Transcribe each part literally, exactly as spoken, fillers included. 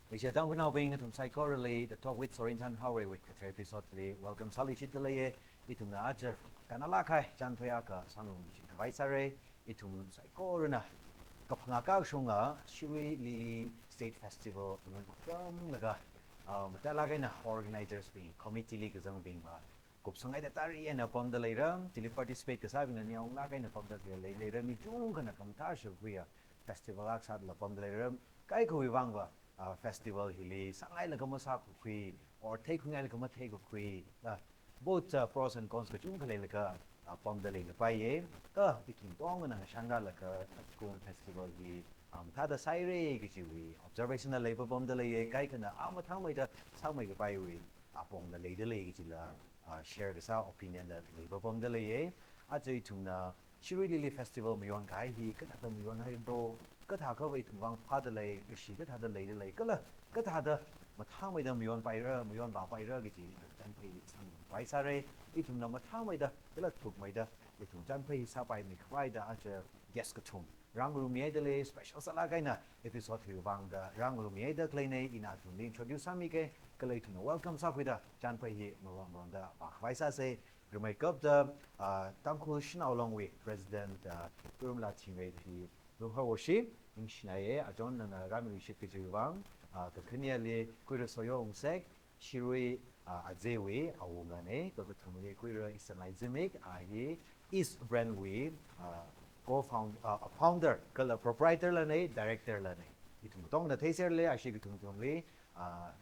Leishiya Tangkhulnaobing, nathum saikorali The Talk with Sorinthan Haorei wui kathar episode li welcome sāluishitda leiya. Ithumna aja kannalāk kahai chānphe akha sāngarumluishit khavai sāra. Ithum saikorana kaphangā kakashunga Shirui Lily State Festival nganākhamlaga, ah, matailāk eina organizers bing, committee li kazangbingva kupsang eina tari eina pamda leira, chili participate kasābingna neonglāk eina pamda leira, mi kachungkhana khamathā shakhuiya festival akha sādala pamda leira. Kaikhawui vangva, ah, festival hili sāngailaga masākakhui, or theikhuingailaga matheikakhui, ah, both, ah, pros and cons kachungkha leilaga, ah, pamda leilapaiya. Kha ithum tongana ngashanrālaga ajakum festival hi, ah, mathāda sāhaira kajiwui observation la leipapamda leiya, kaikhana ah mathāmeida sāmeikapaiwui apongla leida lei kajila, ah, share kasā opinion la leipapamda leiya. Aja ithumna Shirui Lily Festival mayonkahai hi kathāda mayonhaira do, kathākhava ithum vang phāda lei, kashi kathāda leida lei, kala kathāda mathāmeida mayonpaira, mayonvāpaira kaji chānphe hi sāngkhavai sāra. Ithumna mathāmeida kala thukmeida ithum chānphe hi sāpaimei khavaida aja guest kathum rāngarummihaida lei, special sālāk eina episode hiwui vangda rāngarummihaida khaleina. Ina athumli introduce sāmika, kala ithumna welcome sākhuida chānphe hi maron maronda vākhavai sāsa. Rimeikapta, ah, Tangkhul Shanao Long wui President, ah, Puirumla Thingrei hi lunghao shi, ningshinaya, achon nana rāmiluishit kajiwui vang, ah, kakhaneli Kuira Soyo Wungsek, Shirui, ah, Azewui awungana, kakathumli Kuira Eastern Light Zimik, ah, hi East Brand wui, ah, co-found-, ah, founder, kala proprietor lana, director lana. Ithum tongana theiserla, ashi kathum kathumli, ah,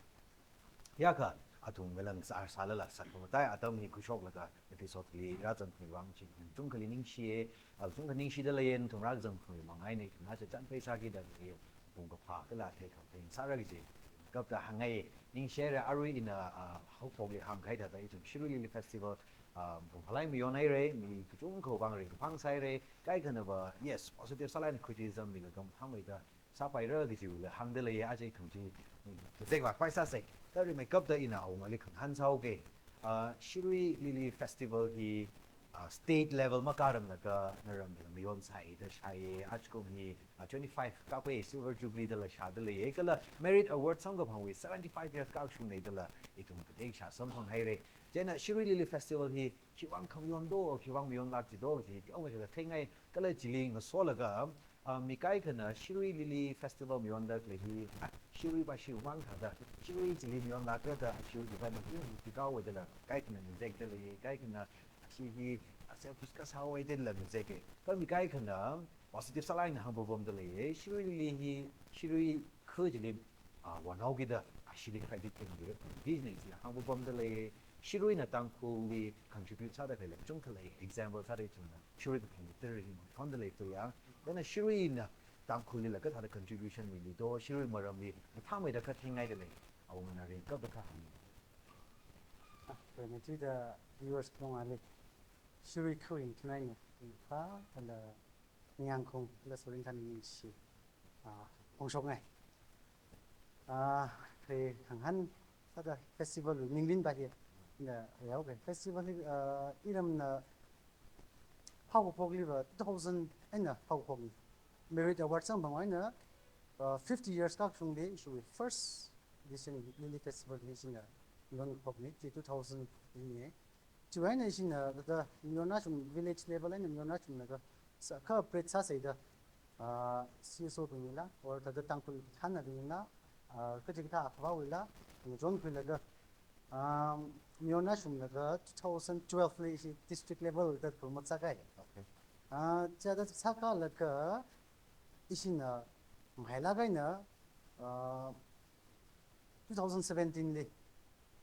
hiyākha athum ngalang sā, sālala sākhamatai atam hi khuishoklaga episode li rāzangkhui vang chi kachungkhali ningshiya, ah, kachungkha ningshida leiya, nathum rāzangkhui mang eina ithumna aja chānphe sākida leiya, pung kaphā kala theikha thei sāra kaji kapta hāngngai. Ningshihaira, arui ina, ah, haophokli hāngkahai thāda ithum Shirui Lily Festival, ah, mapung phālāk eina mayonhaira, mi kachungkhawui vang ringkaphā sāhaira, kaikhanava, yes, positive sālāk eina criticism milaga mathāmeida sāpaira kajiwuila hāngda leiya, aja ithum chi, mm, kazek vākhavai sāsa. Kha rimeikapta ina awungali khangahān sāhaoka. Ah, Shirui Lily Festival hi, ah, state level makāramlaga naramla mayonsai da shāya, ajakum hi, ah, twenty-five kākhui Silver Jubilee dala shāda leiya, kala Merit Award samkaphangwui seventy-five years kākashungna dala ithum katei shāsamphanghaira. Chieina Shirui Lily Festival hi khiwui vang khamayon do, khiwui vang mayonlāk chi do, chi, chi, ong chi la theingai, kala chili ngasolaga, ah, mi kaikhana Shirui Lily Festival mayonda khalei hi, ah, Shirui va Shirui vang thāda, Shirui chili mayonlākra da, Shirui va na Shirui tikao wa dala, kaikhana ngazekda lei, kaikhana, ah, shi hi, ah, selfish kasā wa dala ngazeka. Kha mi kaikhana positive sālāk eina hāngpapamda leiya, Shirui Lily hi, Shirui kha chili, ah, vānhaokida, ah, shili credit khami business ya hāngpapamda leiya, Shiruina Tangkhulli contribute sāda khalei kachungkha lei, example sāda ithumna Shirui kaphung tara hi mangthonda leithuya. Chieina Shiruina Tangkhullila kathāda contribution mili do, Shirui maramli mathāmeida kha theingaida lei, awungana ringkapta kha hāng. Ah, kha ngacheeda viewers khangali Shirui khawui ngathanaina, kha, kala ningyāngkhaung, kala Sorinthan ningshi, ah, phongshokngai. Ah, kha khangahān sāda festival wui ningrin va hi, ina yaoka. Festival hi, ah, iramna haokaphokliva two thousand eina haokaphokna. Merit Award samphang eina, ah, fifty years kākashungli ishiwui first edition Lily Festival hi ishina yonkaphokna, chi two thousand li. Chiwui eina ishina thāda mayon athum village level eina mayon athumna kha sā, kha operate sāsai da, ah, C S O bingla, or thāda Tangkhul thānabingla, ah, kachikathā akhavawuila ngachonkhuilaga, ah, mayon athumna kha two thousand twelve li ishi district level da khurmat sākahai. Okay. Ah, chithāda sākalaga ishina mahailāk eina, ah, two thousand seventeen li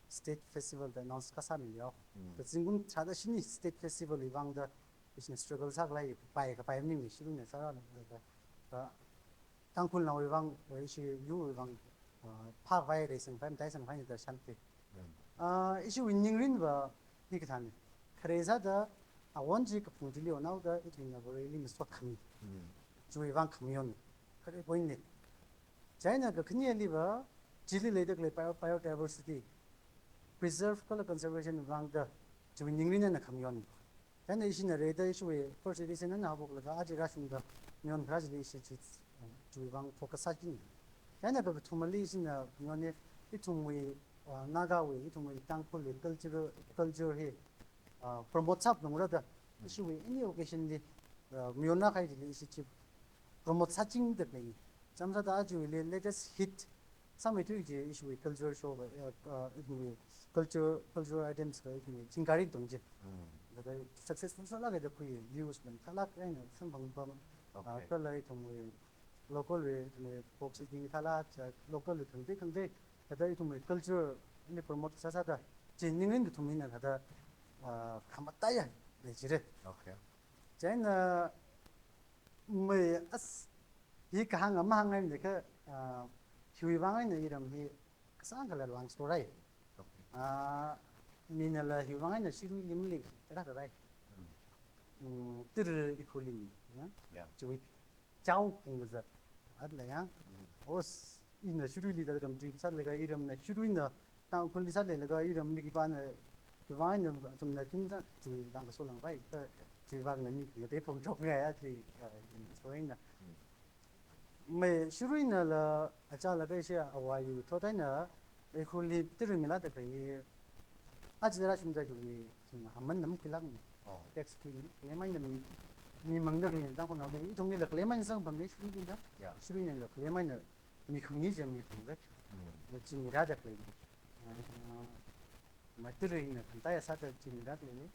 State Festival da announce kasāmilei. Mm. Kazingkum tharāda shini State Festival wui vangda ishina struggle sākhalei pai kapai maningmana, Shiruina sārālaga. Kha Tangkhulnaowui vang, ishi yurwui vang, ah, phākhavai reisangpai, mataisangpaina da shānpai. Mm. Ah, ishiwui ningrin va hi kathāna. Khare sāda awon chi kaphung chili onhaoda ithumna Vareli masotkhami. Mm. Chiwui vang khamayon. Khare pointna. Chieina kakhaneliva, chili leida khalei bio-, biodiversity preserve kala conservation vangda, chiwui ningrin eina khamayon. Chieina ishina rida ishiwui first edition eina haophoklaga aja rāshungda mayon kharā chili ishi chi, chiwui vang focus sāki. Chieina kakathumali ishina, you know, ithumwui, uh, Nagawui, ithumwui Tangkhulwui culture, culture hi, uh, promote sāphalungra da. Ishiwui any occasion li, uh, mayonna kahai chili ishi chi promote sāchingda lei. Chānjam sāda aja hili latest hit sāmeithui chi ishiwui culture show, uh, uh, ithumwui culture, cultural items ka ithumwui chingkari tong chi. Mm. Thāda successful sālāka da khui views man khalak eina samphang pam. Okay. Uh, kala ithumwui local wui, ithumwui folk singing khalak, cha local wui khangatei khangatei, thāda ithumwui culture ni promote sāsāda, chi ningrin kathum hina thāda, ah, khamataiya lei jire. Okay. Chieina mai as, hi kahāng mahāngngai ni kha, ah, hiwui vang eina iram hi kasāngkhala lāngstorai. Okay. Ah, minala hiwui vang eina Shiruili malik, tara tarai. Mm. Mm, tiri ikhuli, ya? Yeah. Chiwui chao kungza, at la yang. Mm. Os, ina Shiruili da ram tui sālaga, iramna Shiruina Tangkhulli sālaga, iramli khipāna, khipāna, tumna tumza, tui vang kaso langpai, ta, tui vangna mi, ngatei phongchok ngaiya, tui, ah, ina soina. Mm. Mai Shiruinala, achālaga ishi awui thot eina, ikhuli tiri milāda khalei, aja rāshungda khalei, sum aman nam khalei lang. Oh. Tax khalei, khalei maina mi, mi mangda khalei, Tangkhulnao mi, ithumlila khalei maina samphangda Shiruinala. Yeah. Shiruinala khalei maina mi khangni jam mi khangda. Mm. Mai chi mirāda khalei. Ah, mai tiri na khangateiya sāda chi mirāda khalei.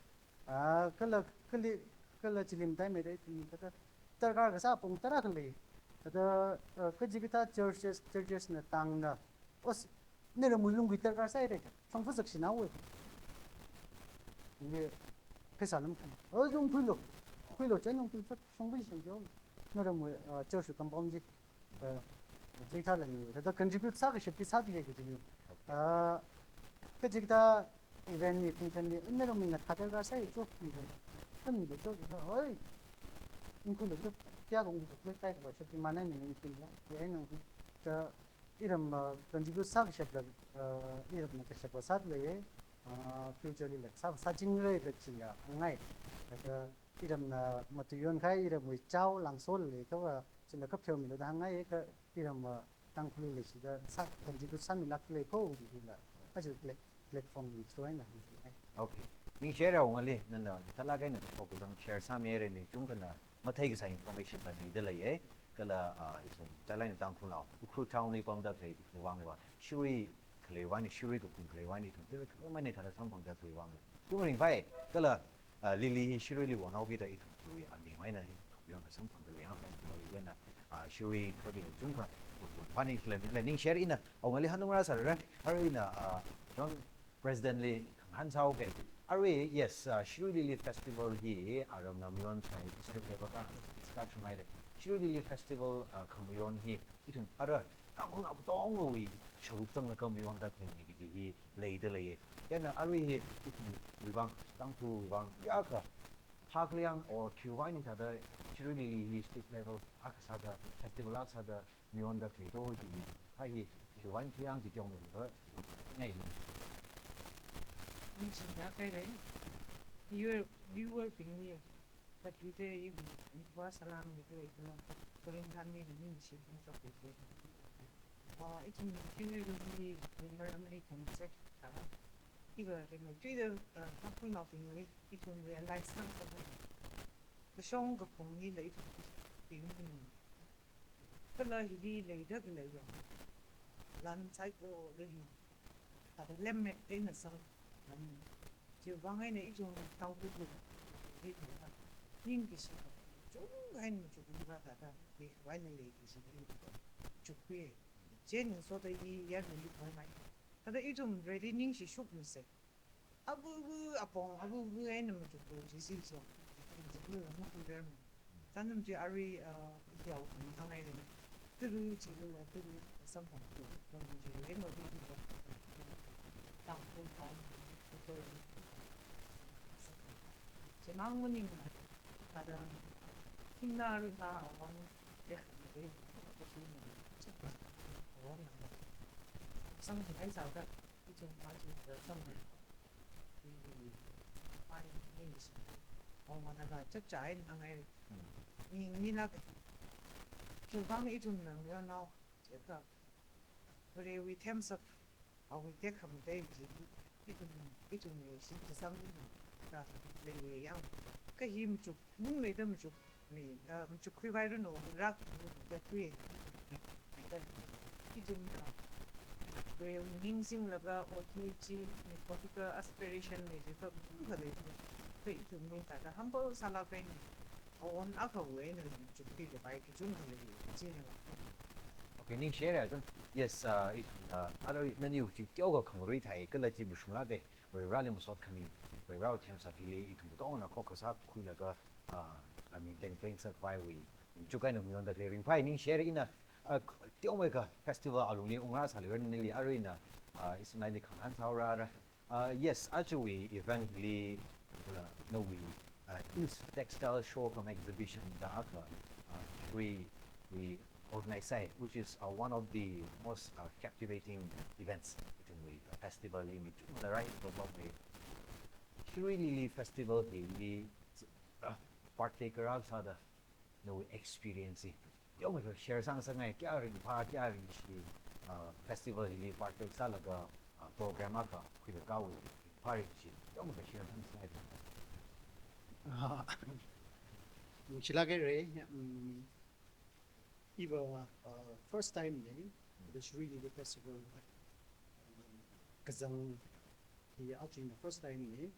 Ah, kala, kali, kala chili mataimeida ithum thāda darkar kasā apong tarākha lei. Thāda, ah, kachikathā churches, churches na tangna, os, naramwui lunggui darkar sāhaira, shongfa zakshinaowa. Ni pheisā lam khan. O, dung khuilu. Khuilu, chān dung khuilu, shongfa shongfa. Naramwui, ah, church compound chi. Ah, chithāla ni, thāda contribute sākashap chi sāda lei kaji ni. Ah, kachikathā event ni, function ni, ina ram ni na thāda kasā hi chok ni. Kami da chok ni, oi. Inkhuila chok, kya kong chok, kashap chi manai ni inkhuila. Ya, ina, ta, iram, ah, contribute sākashapla, ah, iramna kashapva sāda lei, ah, future lila sā, sāchingra da chiya, ngai. Thāda, iramna matuiyon kahai, iramwui chao lāngso lei, kha va, chila kapheomilu da hāngngai, kha iramva Tangkhulli leishida sā contribute sāmilāk lei kho, hila. Aja plat-, platform ni through eina. Okay. Ningshira Awungali, nana, thālāk eina, focus ang share sāmira ni, chungkhana, mathei kasā information la mida lei, eh. Kala, ah, ithum, thālāk eina Tangkhulnao, Ukhrul town li pamda khalei, ithum vangva, Shirui khalei vang ni, Shirui kaphung khalei vang ni, ithum, ithum, khalei maina thāda samphangda khalei vang ni. Ithum ringphai, kala, ah, Lily hi Shiruili vānaobingda ithum Shirui aming eina hi, ithum yangkha samphangda lei, yangkha samphangda lei, ah, Shirui khodi chungkha, vāni khalei, khalei ningshira ina, Awungali hanung rāsāra, arui ina, ah, John President li khangahān sāhaoke. Arui, yes, ah, Shirui Lily Festival hi, aramna mayon sai, sāda lei baka, discuss mai lei. Shirui Lily Festival, ah, khamayon hi, ithum ara, Tangkhulnao katongawui sharuk zanglaga mayonda khalei ni kaji hi leida lei. Chieina arui hi ithumwui vang, Tangkhulwui vang, kayākha phākhaleiya or khiwui vang ni thāda Shirui Lily hi state level akha sāda, festival akha sāda mayonda khalei to kaji hi, hi khiwui vang khaleiya chi chong ni ba ngai ni. Ningshida khalei, viewer, viewer bingli. But you say you, you was around with the, you know, Korean family, you know, she was up with you. Uh, it's in the community, we were only from six, uh, you were in the, uh, Tangkhulnao bingli, it's in real life, some of them. The song of Pongni, like, you know, kala hili leida khaleiya lan saikora hi, thāda lemmet eina sāla. Chiwui vang eina ithum Tangkhul hi, hi, ningkashi kachungkha eina machukmira thāda, hi, vang eina leikashi hi chukpi. Chieina soda hi yarli khaomai. Thāda ithum ready ningshi shokmisa. Abu bu apong, abu bu eina machuklu, jisi so. Machuklu, machuklu. Tanam chi arui, ah, yao, tangai. Turu, chilu, turu, sampang tu. Turu, chilu, emo, tu, tu. Tang, tu, tang, tu, tu. Chimang maning, ada, tingna, ru, ta, awang, ya, ya, ya. Sang, hai, sa, ka. Ithum aja da samphang. Pai ni si. Awunga na ka chapchā eina ngai. Hmm. Ni, ni na ka. Chiwui vang ithumna mayonnao. Cheka. Varewui themsak, awui tekhamatei chi, ithum, ithumwui shitsang da leiya. Kha hi machuk, ningmeida machuk, mi, ah, machukkhui vairanu, rak, da khui. Ithum, ah, Varewui ning singlaga, ot mi chi, mi political aspiration mi chi, kha, kha lei, kha ithum mi thāda humble sālāk eina, awon akhawui eina, chukki kapai kachungkha lei, china. Okay, ningshi haira chun. Yes, uh, it, uh, arui naniwui chi teokha khangarui thai, kala chi mashunglāka, Vareli masot khami, Varewui themsak hili ithum katongana khokkha sākhuilaga, uh, I mean, teng teng sākhavaiwui, chuk eina mayonda khalei ringphai, ningshi haira ina, uh, teomeikha festival alungli ungrāsālui nili arui ina, uh, ithumli khangahān sāhaora. Uh, yes, ajawui event li, uh, nawui, uh, East Textile Show cum Exhibition da akha, uh, Shirui wui organize sāi, which is, uh, one of the most, uh, captivating events ithumwui, uh, festival li mi chungda rai program wui. Shirui Lily Festival hili, uh, partaker akha sāda nawui experience hi teomeikha share sāngasakngai, kayā ringphā, kayā ringshi, uh, festival hili partake sālaga, uh, program akha khuida kahaowui ringphā ringshi teomeikha share sāngasakngai. Ah, ningshilāk haira, mm, iva, uh, first time na, the Shirui Lily Festival, um, kazang hi aja ina first time na,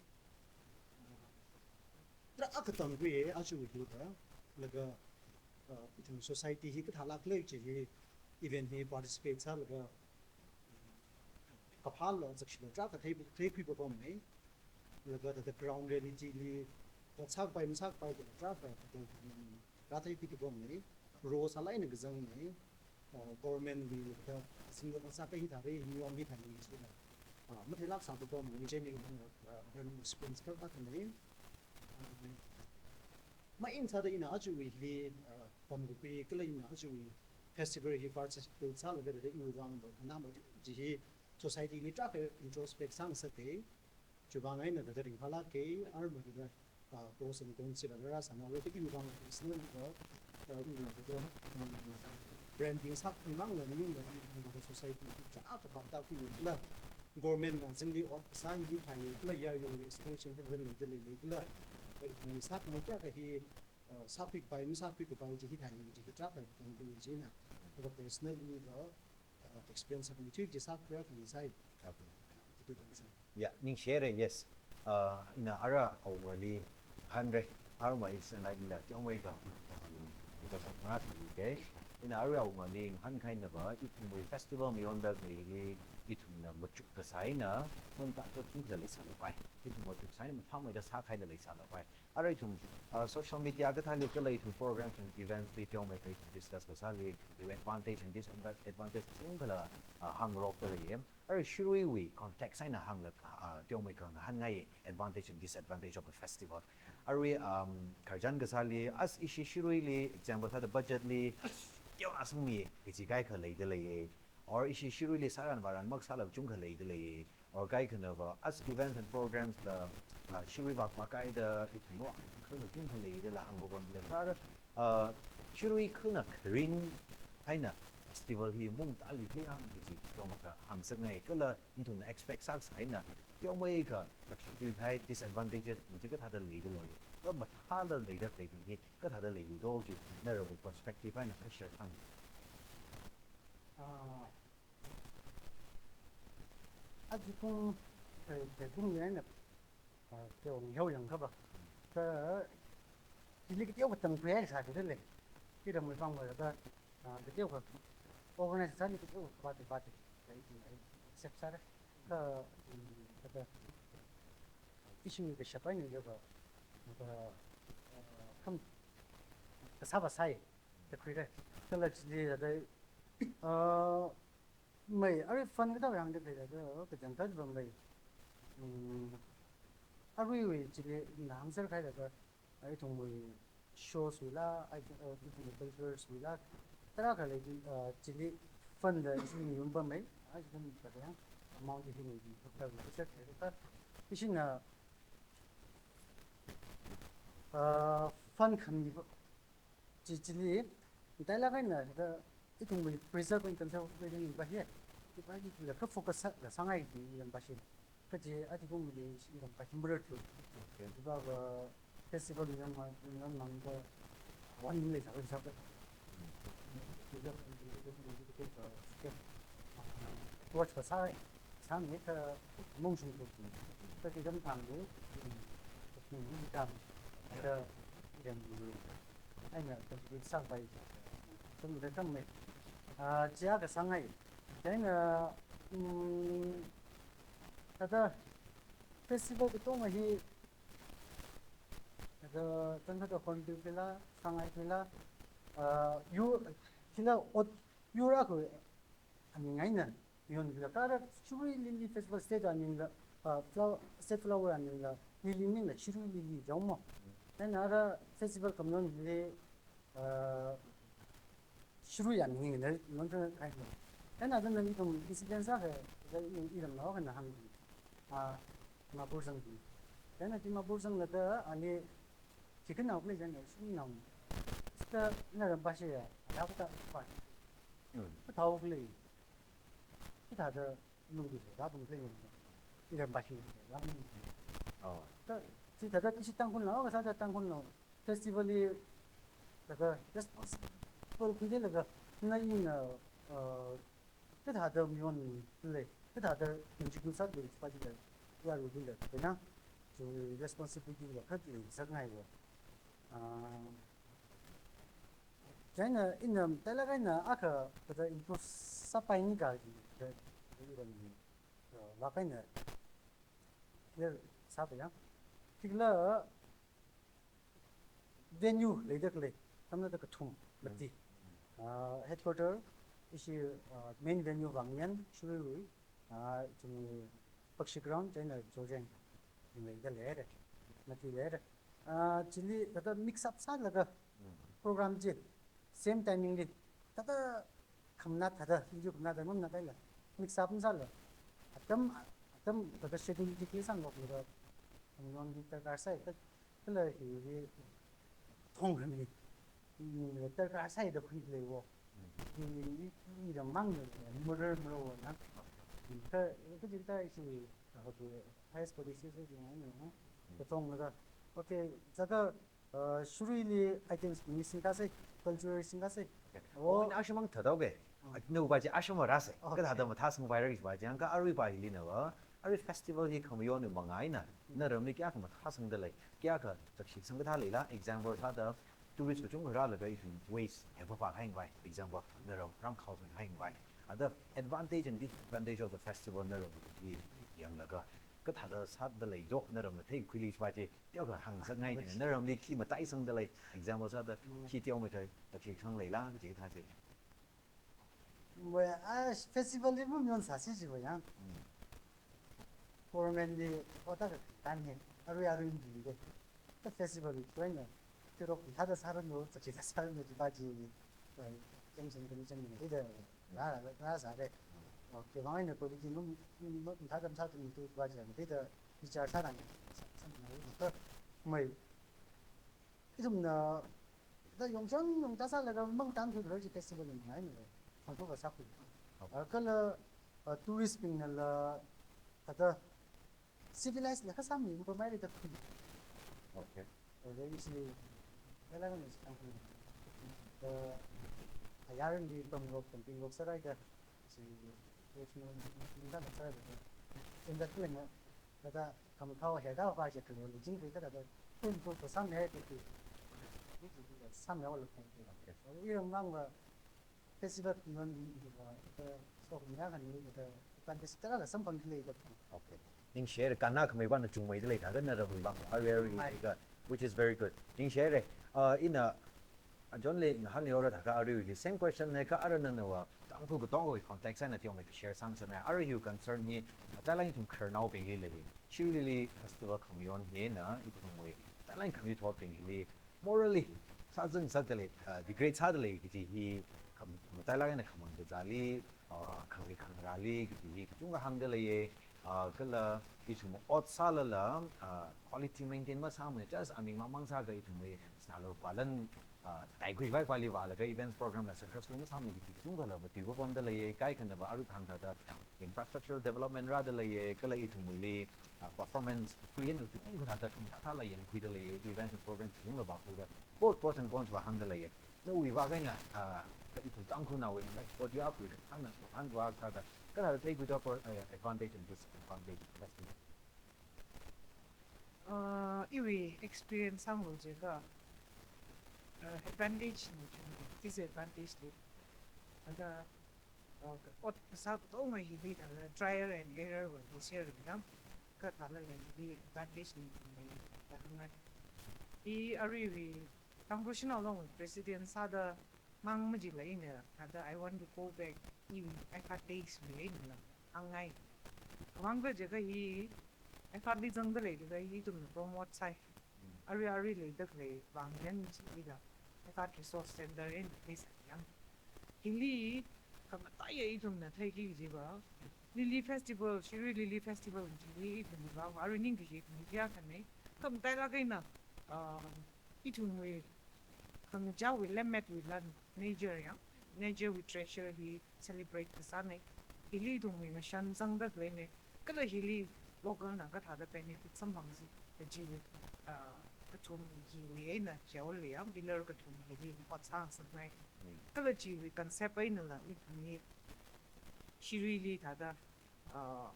uh, tarākha tamkhui aja ithumda, laga, uh, ithum society hi kathālāk lei chi hi event hi participate sālaga, kaphāla zakshila tarākha thei, theikhui papamna, laga thāda ground reality li, ot sākapai masākapai tarākha thāda, um, rātheikhui papamna, role sālāk eina kazangna, uh, government li thāda singda masākahai thāda, hi niwui hi thāda, uh, matheilāksā papamna, chieina, uh, learning experience kar akhana. Uh, main sāda ina ajawui hili, uh, pamkakhui kala ina ajawui festival hi participate sālaga thāda iwui vang da, nana chi hi society li tarākha introspect sāngasaka, chiwui vang eina thāda ringphālāka, arui thāda, uh, pros and cons sila rāsāna, thāda iwui vang personal da, uh, iwui thāda, um, branding sākhui mangla, maningla, iwui thāda society tarākha pamda khuilaga, government na zingli ot sāngasakhai, kala yaruiwui aspiration thāda leida leilei kala, uh, sākhamei kayākha hi, uh, sākhuikapai, masākhuikapai chi hi thāda, chi hi tarākha tamkhui china, thāda personally da, uh, experience sākhamei chi, chi sākhuiya khamei sāi. Okay. Chi chi sāi. Yeah, ningshi haira, yes. Uh, ina arui awungali ngahānra, arui ina teomeikha, um, ina arui awungali ngahānkahai nava, ithumwui festival mayonda khalei hili, ithumna machuk kasā eina, mun ta to kin da leisālapai. Ithum machuk sā eina mathāmeida sākahaila leisālapai. Arui ithum, uh, social media kathāli kala ithum programs and events li teomeikha ithum discuss kasāli, advantage and disadvantage khala, uh, hāngrokta leiya. Arui Shiruiwui context eina hānglaga, uh, teomeikha ngahānngai advantage and disadvantage of the festival. Arui, um, khararchan kasāli, as ishi Shiruili, example sāda budget li, teonasangmi, kaji kaikha leida leiya. Or ishi Shiruili sāran vāran makasāla chungkha leida leiya. Or kaikhanava, as events and programs la, uh, Shirui vak makaida, ithumwui khala chungkha leida la hāngkapam leisāra, uh, Shirui khana kharing eina festival hi mungtali theiya kaji teomeikha hāngsakngai kala, ithumna expect sākasā eina, teomeikha, actually hai disadvantages chi kathāda leida lei, kha mathāda leida khalei hi kathāda leilu do chi, narawui perspective eina kha share sāngai. Ah, aja pung, eh, eh, pung ya na, ah, teo ni hao yang kaba. Kha, chili kateokha tamkhuihai sāki lei. Khi da mui pang ba da, ah, kateokha organize sāli kateokha pati pati. Accept sāra. Kha, mm, kha, ishiwui kashap eina yoga, kha, ah, kham, kasā ba sāi, da khuira. Kala chili da, ah, mai, arui fund kathā hāngda khalei da, kachangkhat ba mai. Mm, aruiwui chili ina hāngserkahai da, ithumwui shows wuila, i, uh, ithumwui cultures wuila, tarākha lei, uh, chili fund da ishi mi yumbam mai, ah, ishi fund da ya, amount ishi mi yumbam mai, ishi na, uh, fund khami ba, chi chili, tailāk eina da, ithumwui preserve and conserve ba hi, Iba hi la kha focus sā, la sāngai di iram bashi. Kaje ati kong di iram bashi murder tu. Iba ba festival iram ma, iram mang ba wan le sa sa. Watch ba sāngai, sāngai kha mong shung tu. Kaje iram tang du. Iram tang. Ka iram. Aina contribute sāpai. Tum da tam me. Ah, chia ka sāngai. Chieina, mm, thāda festival katonga hi, thāda, thāda hornbill pila, sāngai pila, ah, yu, sila ot, yura ko, ani ngaina, yon pila, kara, shuri lily festival state aningla, ah, flower, state flower aningla, lily ningla, shuri lily, jaumo. Then ara festival community, ah, shuru ya ming ne non tang kai. Ena dan ni kum incident sa ke, da i i dam lo kan hang. Ah, Dimapur zang. Ena Dimapur zang la da ani chicken nao kle jan shuru nao. Sta na ram ba shi ya. Ya ka ta pa. Ka ta kle. Ka ta da lu du da bung kle. I ram ba shi ya. Oh. Ta si ta da ki shi tang kun lo, ka sa da tang kun lo. Festival li laga responsible khuida laga na ina, uh, kathāda miyon le, kathāda contribute sāda pa ji la, ya ru la, na, chu responsibility la khat le sāngai wa. Uh, chieina ina tala kaina akha kathā improve sāpai ni ka ji, ka, ka, uh, la kaina, le sāpai ya. Tikla, venue leida khalei, tamna da kathum, mati. Ah, headquarter, ishi, ah, main venue Vangyan, Shirui, ah, chungli Pakshi Ground, chieina Chojeng, leida leire, mati leire. Ah, chili, thāda mix up sālaga, program chi, same timing li, thāda khamna thāda, video khamna thāda ngamna kaila, mix up sāla. Atam, atam thāda schedule chi ki sang lok ni da, ngon di darkar sai, thā, thāla hi, hi, thong kami, ni darkar sai da khui le wo. Ni, ni, ni da mang ni, murder murder wo na. Ka, ka jin ta isi, how to, highest policy so jin ni, ha? Ka thong na ka. Okay, sāda, uh, Shirui li items ni singkasei, cultural singkasei. Oh, oh, ina ashimang thāda ke. Oh. Nao pa ji ashimang rāsei. Okay. Kathāda mathāsangpai ra ba ji, ka arui pa hili na wa. Arui festival hi khamayon ni mangai na. Naramli kayākha mathāsangda lei. Kayākha zakshitsang kathā leila. Example sāda tourist kachungkha rālaga ithum waste hepapa hāngpai. Example, naram ram khao hāngpai. Ada advantage and disadvantage of the festival naramli yanglaga. Kathāda sāda lei jo, naramna theikhuili ba ji. Teokha hāngsakngai, naramli khi mataisangda lei, example sāda, khi teomeikha, zakshitsang leila, kaji thā ji. Wei, ah, festival li mum yon sāsi ji wei yang. Government li order kan he, arui arui ndi de. Ka festival li koi na, tirok thāda sāra no, zakshida sāra no, ji ba ji ni. Wei, jeng jeng kani jeng ni, ida, ra, ra, ra sāre. Okay, wang ina ko di mum, mum, thāda sāda ni tu ba ji ni, ida, bichar sāda ni. Sā, sā, na, ka, mai, ithumna, da yongchang yongcha sālaga mang tan tu ji festival ni ngai ni. Hangko ka sākhui. Okay. Ah, kala, ah, tourist bingna la, thāda civilized la kasā mi ko mai ri ta khui. Okay. Ah, da isi, kala kan isi kan khui. Ah, ayar ni pam rok, pam ping rok sārai da. Si, ni, ni, ni, ni, sārai da. Inda khui na, Thāda khamathao heda pa je kalo le jing khui thāda, kun ko to sam ne ti ti. Sam ne wa lo khui. Okay. Iram mang wa festival non ni wa, so nya kan ni da, kan festival la sam pang le da. Okay. Ningshi haira, kanna khamei pa na chungmeida lei thāda naramli bang. Arui arui ka, which is very good. Ningshi haira, uh, ina Ajon le, ngahān le ora thākha arui hi same question ne kha ara nana wa, Tangkhul katongawui context eina teomeikha share sāngasakna. Arui hi concern hi, Thailand ithum khararnaobingli lei. Shirui Lily festival khamayon hina, ithumwui Thailand khami thotbingli, morally, sāzang sāda lei, ah, degrade sāda lei kaji hi, kham, Thailand eina khamang kazāli, ah, khangarei khangarāli kaji hi, kachungkha hāngda leiya, ah, kala, ithum ot sālala, ah, quality maintain masāmana, just aming mamang sākha ithumwui, sālo palan, ah, taikhui vai vai li vālaga events program la successful masāmiki kachungkhala va tui va pamda leiya, kaikhana va arui kahāng thāda infrastructural development rāda leiya, kala ithumwuili, ah, performance create kachungkha thāda kachungkha thāla yangkhuida leiya, events and programs kachungkha va khuida both pros and cons va hāngda leiya. Nawui vāng eina, ah, ka ithum Tangkhulnaowui, like, audio up with, hāngna, hāngva thāda, kathāda theikhuida pro-, eh, advantage and disadvantage, that's it. Uh, iwui experience hānglo jiakha, uh, advantage ni, disadvantage ni. Ada, uh, ot kasā katonga hili thāda trial and error wui share ni, kathāla hili advantage ni, ni, ni. I aruiwui Tangkhul Shanao Long president sāda mang majila ina, thāda I want to go back, iwui I F A D days wui einala hāngngai. Kavang khala jiakha hi I F A D li zangda leida hi ithumna promote sāi. Arui arui leida khalei vang eina chi ila I F A D resource center eina leisāya. Hili khamataiya ithumna theiki jiva, Lily Festival, Shirui Lily Festival chili ithumva arui ningkashi ithum kayākha nei. Khamatai lāk eina, ah, ithumwui khangachāwui lemmetwui lan, nature ya, nature wui treasure hi celebrate kasāna. Hili ithumwui ngashan zangda khaleina. Kala hili local na kathāda benefit samphangsi kaji, ah, kathum hiwui eina jihaole ya, pillar kathum hili ot sāngasakngai. Kala chiwui concept einala ithumli Shiruili thāda, ah,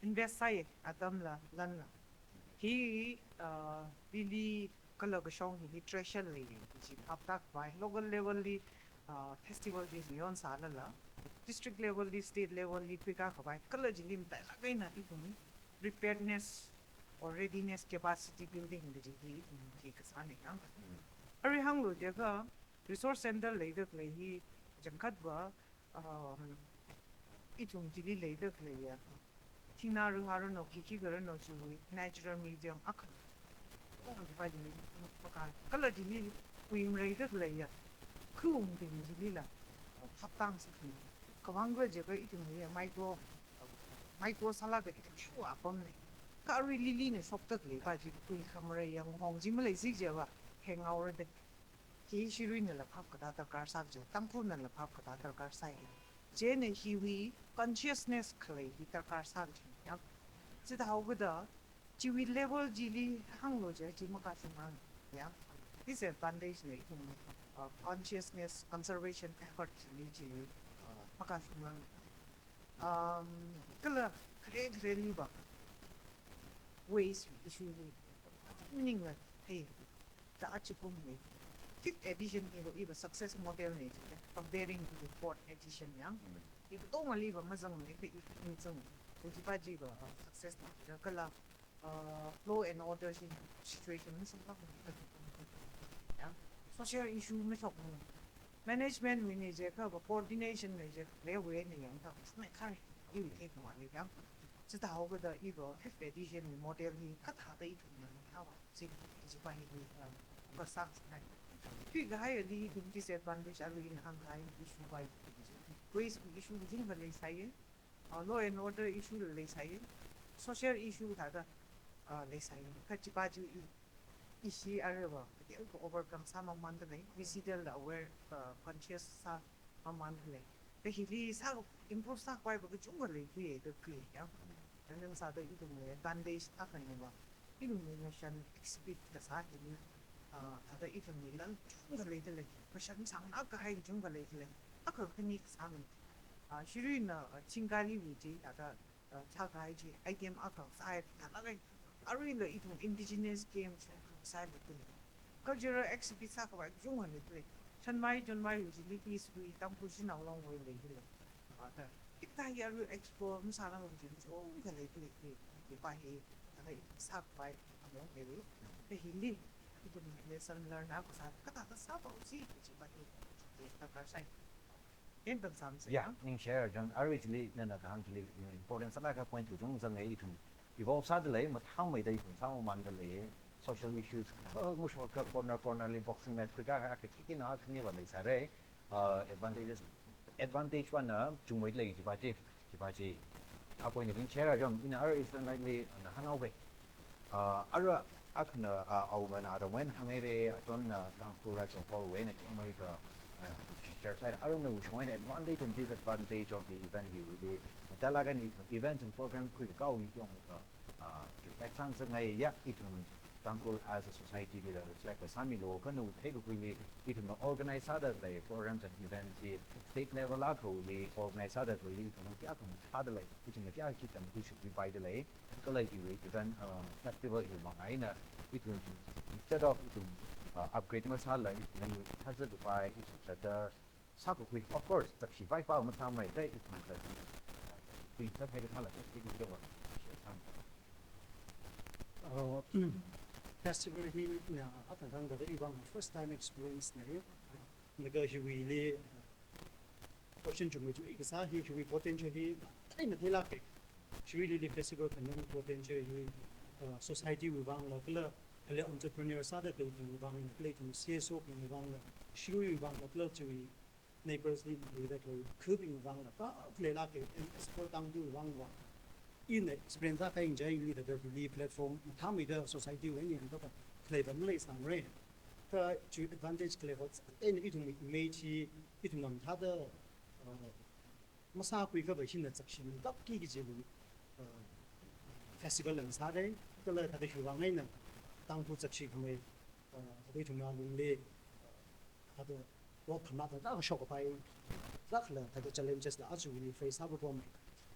invest sāya, atamla lanla. Hi, ah, Lily kala kashong hili treasure leiya, chi phaptākhavai. Local level li, ah, festival chi ngayon sālala, district level li, state level li khuikakhavai. Kala chili matailāk eina ithum preparedness or readiness capacity building da chili ithum hi kasāna ya. Arui hānglo jiakha resource center leida khalei hi changkhatva, um, ithum chili leida khaleiya, thingna rihā rano, khikhi kha rano chiwui natural medium akha. Ong di pa chili maka, kala chili wui maleida khaleiya, khuibing chilila phaptāngasakna. Kavang khala jiakha ithumwui micro, micro sālaga ithum shuwa apamna. Kha arui Lily na shokda khalei pa chi khui khamareiya, ngahong chi maleisi jiva, henghaora da. Hi Shiruinala phap katā darkar sā kaji, Tangkhulnala phap katā darkar sāi. Chieina hiwui consciousness khalei hi darkar sā kaji ya. Chithāhaokida, chiwui level chili hānglo jiakha chi makashungra ya. Disadvantage na ithum, uh, consciousness conservation effort chili chi, uh, makashungra. Um, kala khare khareli va waste issue li, meaning la, hey, ta achi kum ni. Fifth edition hi va, iva success model ni, comparing to the fourth edition ya. Iva katongali va mazang ni, iva i mazang. Kaji pa chi va, uh, success ni, kala, uh, law and order chi situation ni samphang ni. Ya. Social issue mashok ni. Management wui ni jiakha va coordination ni jiakha, le wui ni yang ta, sāmei khai, iwui theikhavai ni ya. Chithāhaokida iva fifth edition wui model hi kathāda ithumna ni haowa, chi, chi pa hi ni, um, va sāngasakngai. Khuikahai ali ithum disadvantage ali ina hāngkahai issue va, waste issue kachungkha leisāya, uh, law and order issue la leisāya, social issue thāda, uh, leisāya. Kha chi pa chi i, ishi aruiva, kateokha overcome sāmamānda lei, misida la aware, uh, conscious sāmamānda lei. Kha hili sā improve sākhavai va kachungkha leikhuiya da khuiya ya. Then sāda ithumwui advantage akhaniva, ithumwui ngashan exhibit kasā hili, ah, thāda ithumwui lan kachungkha leida lei, ngashan sanglāk kahai kachungkha leida lei. Akha khani kasāna. Ah, Shiruina, ah, Chingkaliwui chi thāda, ah, thākahai chi item akha sāhai thālāk kahai. Aruila ithum indigenous games sāhaida lei. Cultural exhibit sākhavai kachungkha leida lei. Shanmai, Chonmai wui chili East wui, Tangkhul Shanao Long wui leida lei. Thāda, hikathā hi arui explore masāranglui chi kachungkha leida lei, hi, hi pa hi, thāda ithum sākhavai among lei. Kha hili, ithum lesson learn akha sā, kathāda sāpaosi, chi pa hi, hi darkar sāi. Yen tam sam se. Yeah, ning share chang, arui chili, nana kahāng chili, important sālāk kahai point kachungkha zanga ithum evolve sāda lei, mathāmeida ithum sāmamānda lei, social issues, uh, mushok ka corner, corner li boxing match khuikahai, akha khikhi na khani va leisāra, uh, advantages, advantage va na chungmeida lei chi pa chi, chi pa chi. A point ni share chang, ina arui Eastern Light li, na hānghaowa. Uh, ara akhana, uh, awuman aramwen hānghaira, atonna Tangkhul Rajong Hall wui eina chungmei ka, uh, share sāhaira. Arana wushong eina advantage and disadvantage of the event hiwuili, talagani events and program khuikahai yong ka, uh, reflect sāngasakngaiya, ithum Tangkhul as a society li la reflect sāmilu, kha nawui theikakhuili ithumna organize sāda lei programs and events hi state level akhawuili organize sāda khalei ithumna kayākha mathāda lei, ithumna kayākha tamkhuishokmipaida lei. Kala hiwui event, uh, festival hiwui manga eina ithum, instead of ithum, uh, upgrade masāla, ithum thazat lupai, ithum thada sākakhui, of course, takshipai pa masāmara, tai ithum thada, ithum thada sāla, ithum thada. Uh, festival hi, ya, athang thangda iwui vang first time experience na hi. Laga hiwuili, uh, question chungmei chu, kasā hi, hiwui potential hi, athei matheilāka. Shirui Lily Festival khanang potential hi, uh, society wui vangla, kala, kala entrepreneur sāda khalei wui vangla, kala ithum C S O wui vangla, Shiruiwui vangla, kala chiwui neighbors li, kala khalei khawui vangla, ka, kala leilāka, and as for Tangkhul wui vangla, ina experience akha ing jai li thada platform mathāmeida society wui eina yangkha khalei va maleisāmara. Kha chi advantage khalei hot, eina ithum image hi, ithum ngam thada, uh, masākhui kha va hina chakshimlākki kaji, uh, festival lang sāra, kala thada hiwui vang eina Tangkhul chakshikhamei, uh, thada ithumna lungli, uh, thada work khamna thada shokpai, thada khala thada challenges la aja wui face sāpapam.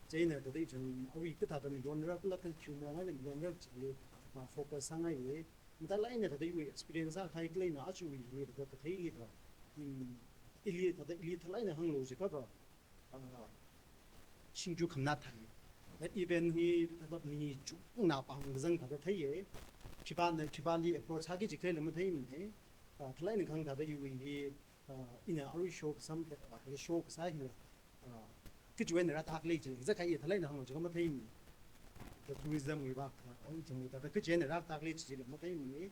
Chieina thada ithum awui kathāda mayonra, kala kha ithum mayonra chili, uh, focus sāngaiya. Mathālāk eina thada iwui experience akha khalei eina aja wui thada kathei hi va, hmm, ili thada ili thalāk eina hānglu jiakha va, uh, singju khamna thai. That event hi thada mi chungna pāng kazang thada theiya. Khipāna, khipāli approach sāki kaji khalei la matheimana. Uh, thalāk eina kahāng thada iwui hi, uh, ina arui show kasam, uh, show kasā hila, uh, kachiwui eina rātā khalei chi, kaja kha i thalāk eina hānglu jiakha matheimana. The tourism wui vang, uh, ithum thada kachiwui eina rātā khalei chila matheimana.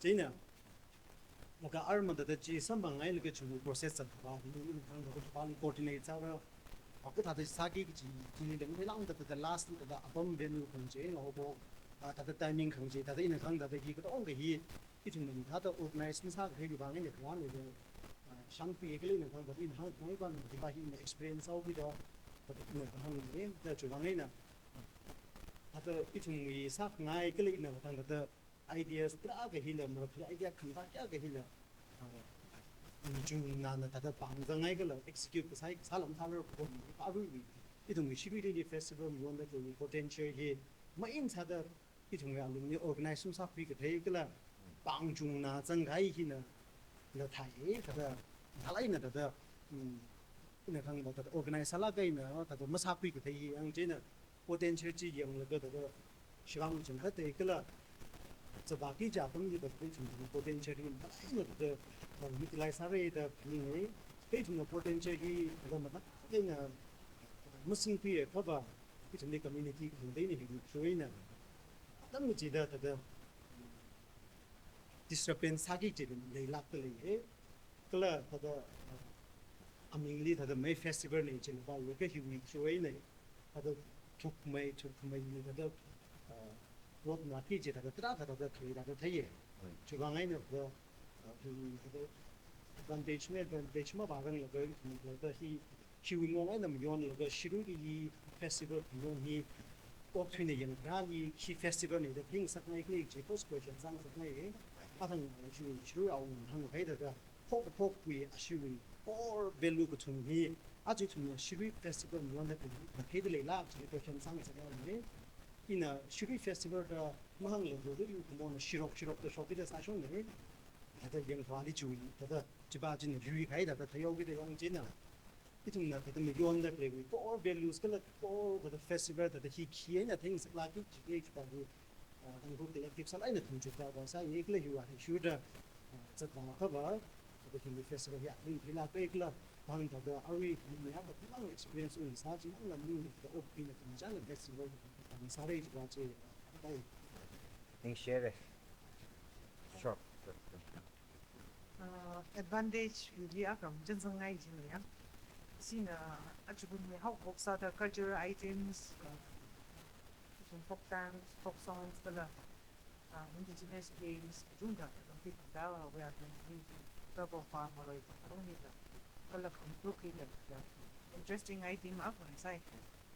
Chieina, laga arma thada chi samphangngailaga chi process zangkhavai, ina kahāng thada pāli coordinate sāra, uh, kathāda sāki kaji, chili leng theilang thada, thada last thada apam venue khangachei laobo, uh, thada timing khangachei, thada ina kahāng thada hi katonga hi, ithumna mathāda organize masākahaili vang eina kharā leida, uh, shangpi khalei ina kahāng thada ina hāngkhangai vang thada hi ina experience sāhaokida, thada ina kahāngna, thada chiwui vang eina, thada ithumwui sākhangai khalei ina kahāng thada ideas tarākha hila, marak khalei idea khangatā kayākha hila, uh, chungnana thada pāngzangngai kala execute kasā, sālam sālar ko, arui ithumwui Shirui Lily Festival mayonda khalei potential hi, main sāda ithumwui alumni organize sākhui kathei kala pāng chungna zangkahai hina la thai, thada, thalāk eina thada, mm, ina kahāng thada organize sālāk eina thada masākhui kathei hi yang chieina potential chi yanglaga thada shivang chungkha thei kala, zaba kaja pāngli thada ithum potential hi thalāk eina thada, uh, utilize sāra da phaninga. Kha ithumna potential hi thada mathālāk eina masingkhuiakha va, ithumli community khangatei eina hi khuina, atam chida thada disturbance sāki kaji leilākda leiya. Kala thada, uh, amingli thada May festival na chila va, laga hiwui chiwui eina thada thukmei, thukmei ni thada, uh, road na kaji thada tarākha thada khalei thada theiya. Chiwui vang eina thada, uh, hiwui thada advantage na advantage mavāranglaga, thada hi hiwui ngong eina mayonlaga Shirui Lily Festival mayon hi, okthuina yangkharāli hi festival na da phaningasakngai khalei kaji first question sāngasakngai. Athang, uh, Shirui, Shirui awui hāngkahai thada, phok phokpui ashiwui core value kathum hi, aja ithumna Shirui Festival mayonda khalei matheida leila kaji question sāngasakngai. Ina Shirui Festival da mahānglu jiakha iwui kumona shirok shirokda shokida sāshonna. Thada yangkhavāli chiwui, thada chiva china yuikahai thada theihaokida yang chieina, ithumna thada mayonda khalei core values kala core thada festival thada hi khi eina theingasaklākki kaji thada hi, uh, Tangkhul collective sālāk eina thumchukda va sāya kala hiwui hi shuda, uh, zatvākha va, thada hi festival hi athum theilāka kala, vang thada arui mi mayā va thumang experience un sā chi mang lam ni thada okthuina thumchāna festival thada sāra jiakha chi, uh, thada. Ningshire. Sure. Uh, advantage wui akha mazangsangngai jina ya. China, uh, aja ithumwui haokaphok sāda cultural items, uh, ithum folk dance, folk songs, kala, uh, indigenous games, chungda, khamphit khamtao, we are going to be double farm or like, only the, kala khamphit khamtao, interesting idea, ma, sai.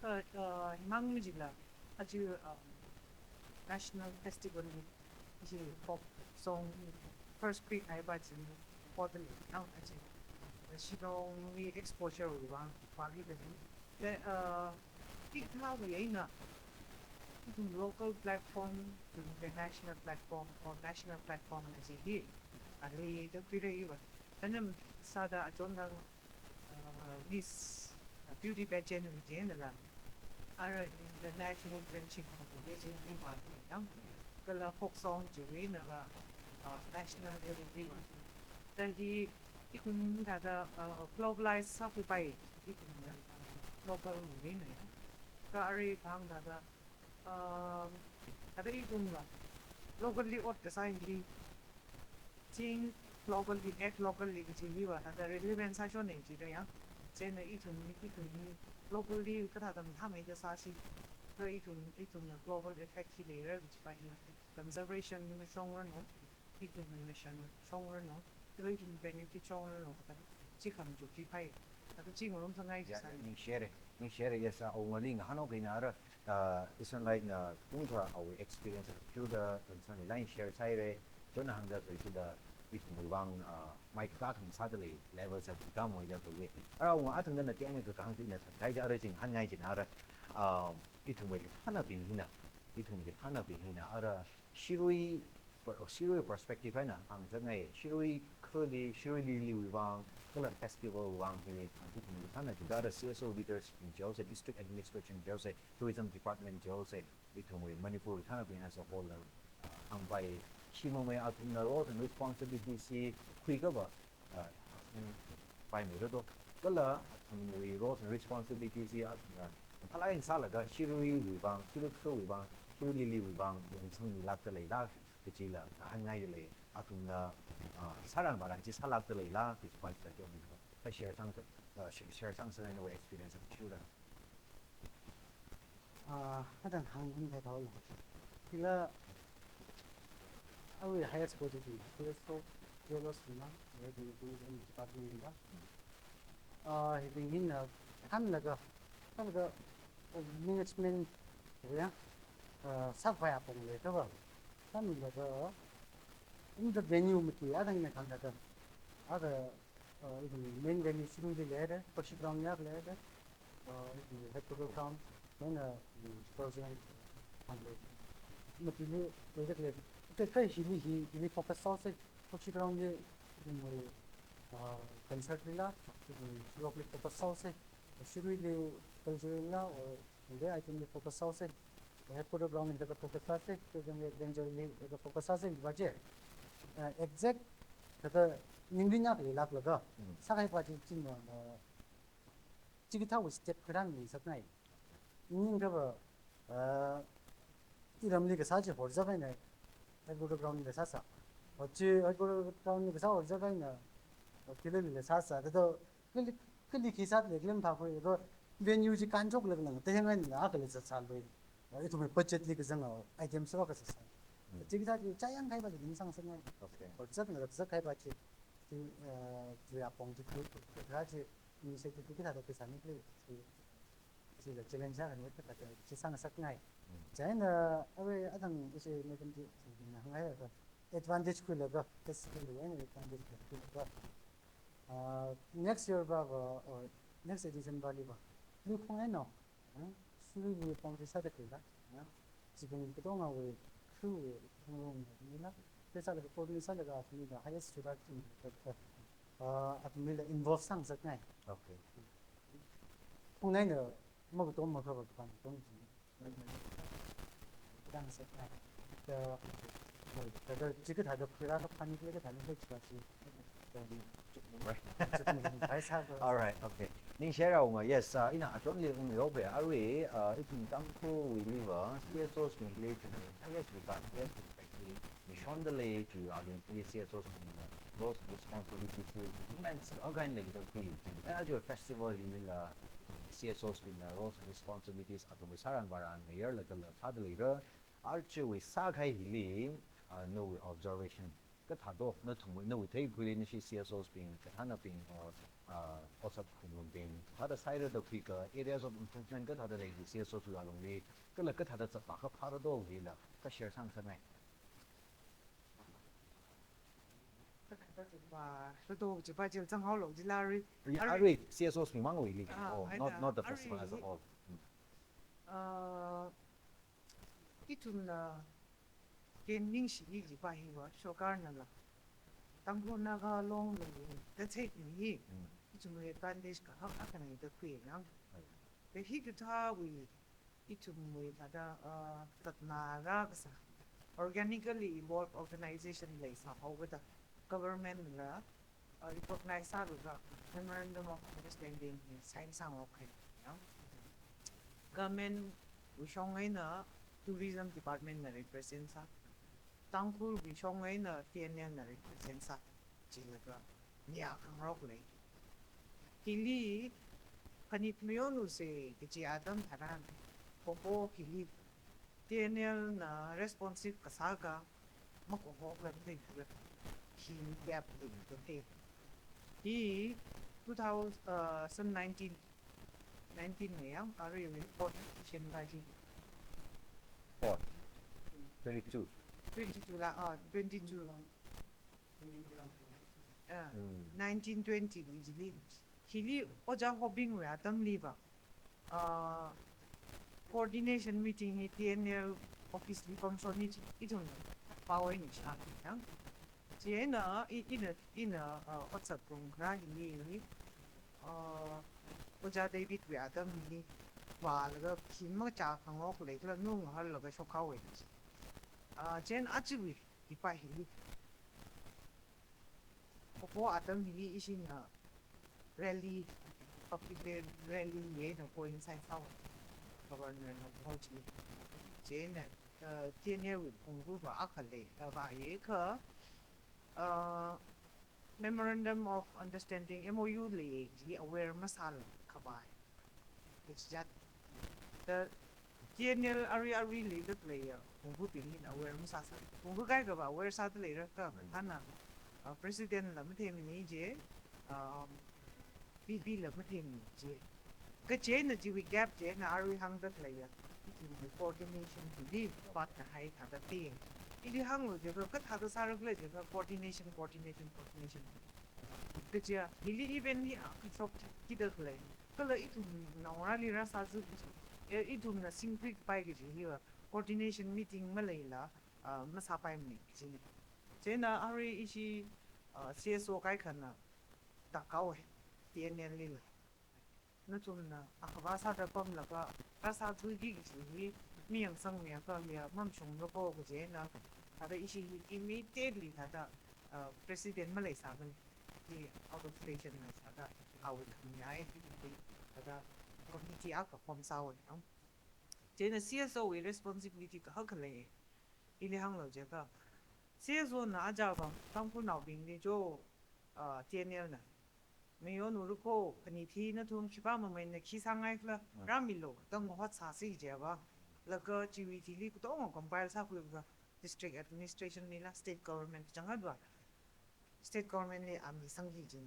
But, uh, himang jila, aja, um, national festival ni, ji folk song, first create hai ba ji, important, ang aja, Shillong ni exposure wa, wa li de. Then, uh, ithumwui eina, ithum local platform to international platform or national platform na ji hi, ali da khuira iwa. Then, um, sāda achon na, uh, Miss Beauty Pageant wui jin la. Ara international friendship competition ni ba yang. Kala folk song ji ni na la, uh, national level ni ba. Then hi ithum thāda, uh, globalize sākhui pai, ithum, uh, global ni na ya. Ka ari bang thāda, um, thāda ithum la, locally ot kasā hi, ching locally, act locally kaji hi va, thāda relevant sāshon ne ji da ya. Chieina ithum ni, ithum ni, locally kathāda mathāmeida sāsi. Ka ithum, ithum na global effect hi leira kaji pa hi. Conservation ni shong ran no, ithum ni mission shong ran no, ithum benefit shong ran no, kathāda chi khangachuk chi phai, kathāda chi ngarum sangai ji Ya, sai. Ningshi haira, ningshi haira, yes, uh, awunga li ngahānhaoki na ara, uh, ithumwui eina, uh, tungkha awui experience of Cuba, concern line share sāhaira, chon hāngda khalei chida, ithumwui vang, uh, mai kakā thang sāda lei, level sa kakā moida khalei. Ara awunga athang da na tiang mai kakā hāngda na thang, kai ja ara jing hānngai ji na ara, um, ithumwui kathānabing hina, ithumwui kathānabing hina, ara, Shirui, per-, Shirui perspective eina hāngzatngai, Shirui khaluili, Shirui Liliwui vang, kala festival wui vang hi, ithumwui kathāna jida ara C S O leaders bing jihaosa, district administration jihaosa, tourism department jihaosa, ithumwui Manipur kathānabing as a whole la, uh, hāngpai, shimamei athumna roles and responsibilities hi khuikhava, uh, mm, paimei ra do. Kala, athumwui roles and responsibilities hi, uh, uh, phalai sālaga, Shiruiwui vang, Shirui khaluiwui vang, Shirui Liliwui vang, yangsangmilākda leila, kajila, hāngngai lei, athumna, uh, sāran vāran chi sālākda leila, kaji pa chi la, share sāng, uh, share, share sāngsāna awui experience of Shirui. Ah, athang hāngungda thaola. Chila, awui highest quality, C S O, C S O suna, awui tourism department la. Ah, hibing hina, thānlaga, thānlaga, uh, management, ya, uh, sākhavai apong leikhava, thānlaga, in the venue mati, athang na thānlaga, ara, uh, ithum main venue Shiruili leira, Koshi ground ya leira, uh, ithum headquarter ground, main, uh, president, uh, hānglei. Matili, leira khalei. Ka, ka hili, hi, hili focus sāsa, Koshi ground li, ithum, uh, concert lila, ithum rock li focus sāsa, Shiruili culture lila, uh, Hili item li focus sāsa, headquarter ground li focus sāsa, president li danger li focus sāsa, va je. Eh, exact, thāda ningli nyak leilāklaga, Mm. sākahai pa chi china, eh, chikathāwui step kharān leisakngai. Ningkhava, eh, iramli kasā chi horzak eina, headquarter ground li sāsa. Hochi headquarter ground li kasā horzak eina, hochili sāsa. Thāda Kali, kali khi sāda lei, kali mathākhui, kha venue chi kānchoklaga lang, teheng eina kali zatsālui. Ithumwui budget li kazang, item sāva kasā sā. Hmm. Chi kathā chi chayang kahai pa chi ningsāngasakngai. Okay. Or zat na zat kahai pa chi. Chi, eh, chi apong chi, chi, chi, chi, initiative chi kathāda kasā ni kali, chi, chila challenge sākahai pa chi, chi sāngasakngai. Hmm. Chieina, awui athang ishi madam chi, chi, hāngngai pa. Advantage khuilaga, festival wui eina advantage khuilaga. Ah, next year va, va, or next edition vali va, Lukkhong eina, ah, Shirui wui pong chi sāda khuila, ah, Zikun katongawui, Shirui wui, Lukkhong wui, nila, pheisālaga, coordinate sālaga, athumli the highest feedback team, ah, athumli involve sāngasakngai. Okay. Khong eina, makatom makhava kapan tong. All right, okay. Ningshi haira unga, yes, uh, ina achonli unghaopai, arui, uh, ithum Tangkhulwuili va, C S Os bingli, yes, we got, yes, we got, mission da lei, to, uh, C S Os bing, those responsibilities, immense, again, like, the, and as your festival, you mean, uh, C S Os bing, uh, roles and responsibilities, athumwui sāran vāran ngayarlaga la sāda leira. Archiwui sākahai hili, uh, nawui observation kathāda, nathumwui, nawui theikhuili nashi C S Os bing, kathānabing, or, uh, otsak khumlungbing, kathāda sāhaira da khuika, areas of improvement kathāda lei C S Os wui alungli, kala kathāda zatpā kaphā rado hila, ka share sāngasakngai. Kathāda zatpā rado jiva jil zanghaolu jila arui. Yeah, arui. Arui, C S Os bing mangwuili. Ah, oh, I not, know. Not the festival as a Arui. Whole. Mm. Uh, ithumna ken ningshi jiva hiva, shokarnala Tangkhul Naga Long lei, that's it ni. Mm. Ithumwui advantage kahak akhana da khuinang. Right. But hikathāwui, ithumwui thāda, uh, tatna rākasā, organically evolved organization leisāhaoda, government la, uh, recognize sālaga, Memorandum of Understanding hi sign sāngarokhai, ya. Government wui shong eina Tourism Department na represent sā, Tangkhulwui shong eina T N L na represent sā, jilaga nia khangarok lei. Hili khanit mayonlusa kaji atam tharan, koko hili T N L na responsive kasā ka, makohok lam ding kala, hi gap ding kala. Hi two thousand, uh, some nineteen, nineteen na yang, arui report shem kaji. Oh, twenty-two. Twenty-two la, ah, twenty-two la. Ah, Mm. nineteen twenty li jili. Hili Ojā Hopingwui atamliva, ah, coordination meeting hi T N L office li pamshon ni chi, ithum pao ni sha yang. Chieina i, ina, ina, ah, otsak rong ra hili, ah, Ojā David wui atamli vālaga khi machā khangarok lei kala nung halaga shokhaowa. Ah, chieina achiwui, hipa hili. Koko atam hili ishina rally, public rally eina coincide sāhaowa. Governor na hoi chi. Chieina, uh, T N L wui phungrupa akha lei, uh, vāya kha, uh, Memorandum of Understanding, M O U li aware masāla khavai. It's that the T N L arui aruili leilakha, phungrupa hina aware masāsā. Phungru kaikhava aware sāda leira kha, Mm. thāna, uh, President la matheimana ji, um, P P la matheimana ji. Kachieina chiwui gap chieina arui hāngda khaleiya. Ithumwui coordination hili partna hai thāda pi. Ili hānglu jiakha, kathāda sāra khala jiakha coordination, coordination, coordination. Kaja, hili event hi akha shok kida khalei. Kala ithumna orali rāsāzu, eh, ithumna singkhui kapai kaji hiva coordination meeting maleila, ah, masāpaimana kajina. Chieina arui ishi, ah, C S O kaikhana, tākhaowa, T N L lila. Nathumna, akhava sāda pamlaga, rāsāthuiki kaji hi, mi yangsangmiakha, mi ya mamashunglu ko kajina, thāda ishi hi immediately thāda, uh, President maleisāmana, hi out of station leisāda, awui khamiyai, thāda committee akha form sāhaowa. Chieina C S O wui responsibility kahak khalei, ili hānglu jiakha. C S O na ajava, Tangkhulnaobingli jo, uh, T N L na. Mayonlu ko, khanit hi nathum khipā mameina khi sāngaikhala, Mm. rāmilu, tang hotsāsi jiakha. Laga chiwui thili katonga compile sākhuiakha, district administration lila, state government changkhatva. State government li ami sangki jina.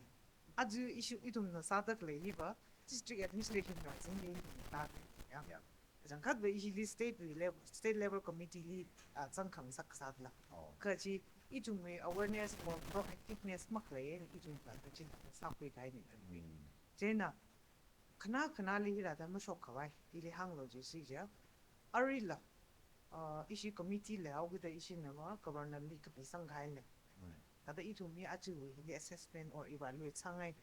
Aja issue ithumna sāda khalei hiva, district administration na singki ta, ya. Yeah. Changkhatva ishili state wui level, state level committee li, ah, zangkhangasak sāda la. Oh. Kaji ithumwui awareness or proactiveness makhalei ithumna kaji sākhui kahaina. Mm. Chieina, khana khanali hithāda mashok khavai, ili hānglu jisi jiakha. Aruila, ah, ishi committee leihaokida ishina va governor li kapisang kahaina. Mm. Thāda ithum hi achiwui hili assessment or evaluate sāngai.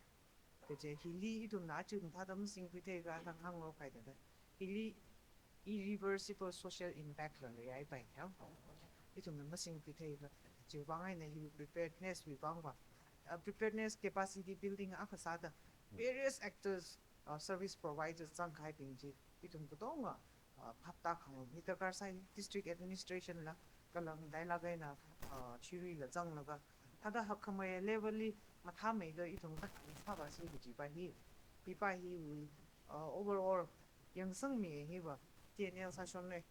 Kaje hili ithumna achiwui mathāda masingkhui theikha hāng hānglu kahaida. Hili irreversible social impact la leihaipai ya. Ithumna masingkhui theikha. Chiwui vang eina hi preparedness wui vangva. Uh, preparedness capacity building akha sāda. Various actors, uh, service providers zangkahaibing chi. Ithum katonga, uh, phaptā khangarum hi darkar sai, district administration la, kala matailak eina, uh, Shirui la zanglaga. Thāda hakkhamei level li mathāmeida ithum kathāda sāvāsi kajipa hi. Hipa hiwui, uh, overall yangsangmi hiva, T N L sāshonna,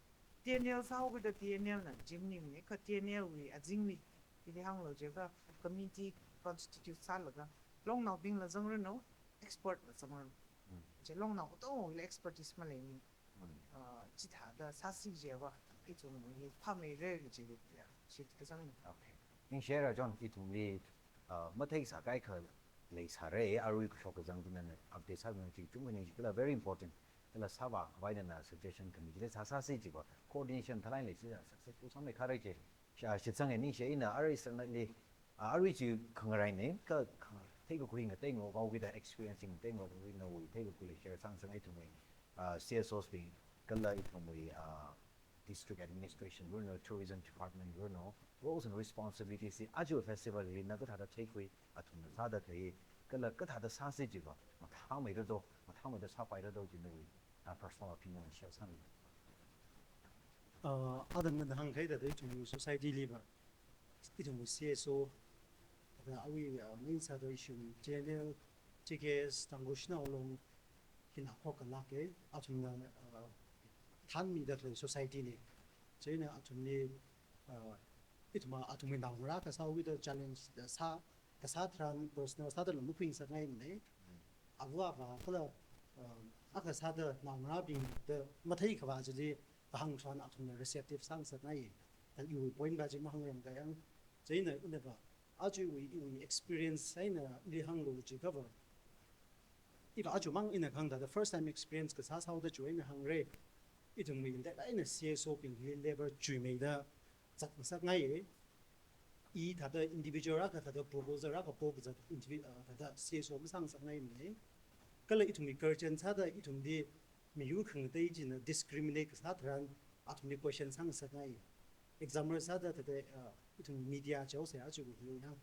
T N L sāhaokida T N L na jimning ne, kha T N L wui azingli, ili hānglo jiakha committee constitute sālaga, longnaobingla zangranu, expert la zangranu. Mm. Chi longnao katongla expertise maleini. Mm. Ah, chithāda sāsi jiakha, ithumwui phāmeira kaji, ya, chi kazang. Okay. Ningshira John, ithumli, ah, matheisākahai khalei sāra, arui kashok kazang china update sāmi chi chungkha ningshi kala very important. Kala sāvākhavai nana suggestion khami chili sāsāsi jiakha, coordination thalai leisi successful sāmeikharei chi. Sha, shitsanga ningshi ina arui sānali, ah, arui chi khangaraina, kha, kha, theikakhui ngateingarohaokida, experience ngateingarok nawui theikakhuili share sāngasakngai ithumwui, ah, C S Os bing, kala ithumwui, ah, district administration ranu, tourism department ranu, roles and responsibilities hi aja festival hina kathāda theikhui, athumna sāda khalei, kala kathāda sāsi jiakha, mathāmeira do, mathāmeida sāpaira do jinawui, ah, personal opinion share sāmi. Uh, atam nganāhāngkahai thāda ithum society liva, ithum C S O, thāda awui, uh, main sāda issue T N L, T K S, Tangkhul Shanao Long, hina haokaphokla ke, athumna, uh, thanmida khalei society na. Chieina athumli, uh, ithum athumwui naongarā kasāhaowida challenge da sā, kasā tharan personal sāda lung maphuingasakngaimana. Ava ava kala, uh, akha sāda naongarābingda matheikhavā chili kahāng tharan athumna receptive sāngasakngai. Thāda iwui point va chi mahāngrangkha yang. Chieina inava, ajawui, iwui experience eina ili hānglo jiakhava, iva ajamang ina kahāng thāda first time experience kasā sāhaoda chiwui eina hāngra. Ithumwui inde eina C S O bing hi level chuimeida zatngasakngai. I thāda individual akha thāda proposal akha pokazat indivi-, ah, thāda C S O masāngasakngaimana. Kala ithumwui guardian sāda ithumli miyur khangatei china discriminate kasā tharan athumli question sāngasakngai. Example sāda thāda, ah, ithum media chaose aja hi yang,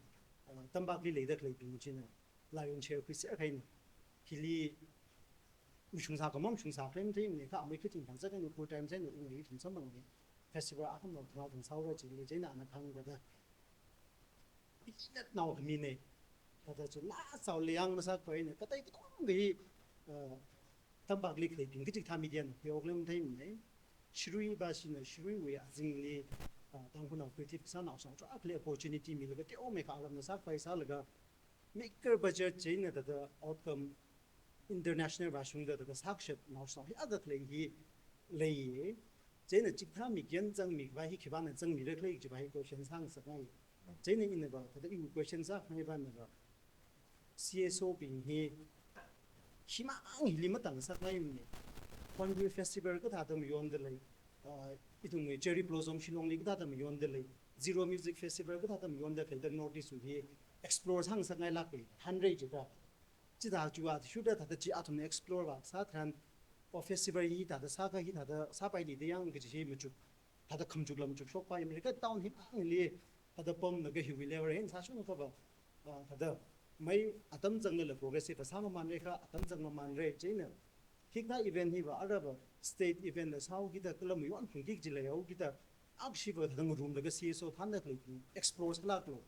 ah, tampakli leida khaleibing china lion share khuiser kahaina. Hili mashungsā kha mamashungsā khalei matheimana, kha amei khating thang sākahaina, full time sāhaina, ungli ithum samphangna. Festival akhamlo thang thang sāhaora chili, chieina ana kahāng thāda, ina naokhamina. Thāda chi laa sāhaoli yang masākhuina, katei katongkha hi, uh, tampakli khaleibing kachikathā media na pheoklem theimana. Shirui bashina, shiruiwui azingli, uh, Tangkhulnao creative kasā naoshinao tarākhali opportunity milaga teomeikha aramna sākhavai sālaga, maker budget chieina thāda outcome international vāshungda thāda sākashat naoshinao hiyākha khalei hi leiya. Chieina chikathā mikyan zangmikhavai hi khipāna zangmira khalei chiva hi question sāngasakngai. Chieina inava, thāda iwui question sākhangai vānava, C S O bing hi himang hili matāngasakngaimana. Hornbill Festival kathāda mayonda lei, ah, ithumwui Cherry Blossom Shillongli kathāda mayonda lei, Ziro Music Festival kathāda mayonda khalei thāda North East wui hi explore sāngasakngailāka, thanra jiakha. Chithā chiwui athishurda thāda chi athumna explore vāsā tharan, o festival hi thāda sākha hi thāda sāpailida yang kaji hi machuk, thāda khamachukla machukshokpaimara, kha town himangli thāda pamlaga hiwui level eina sāshungkhava, ah, thāda mai atam zanglala progressive sāmamanra kha atam zangmamanra chieina. Hikathā event hiva arava state event la sāhaokida kala mayonphungki kaji leihaokida, akshiva thāda ngarumlaga C S O thānda khalei explore sālāklo.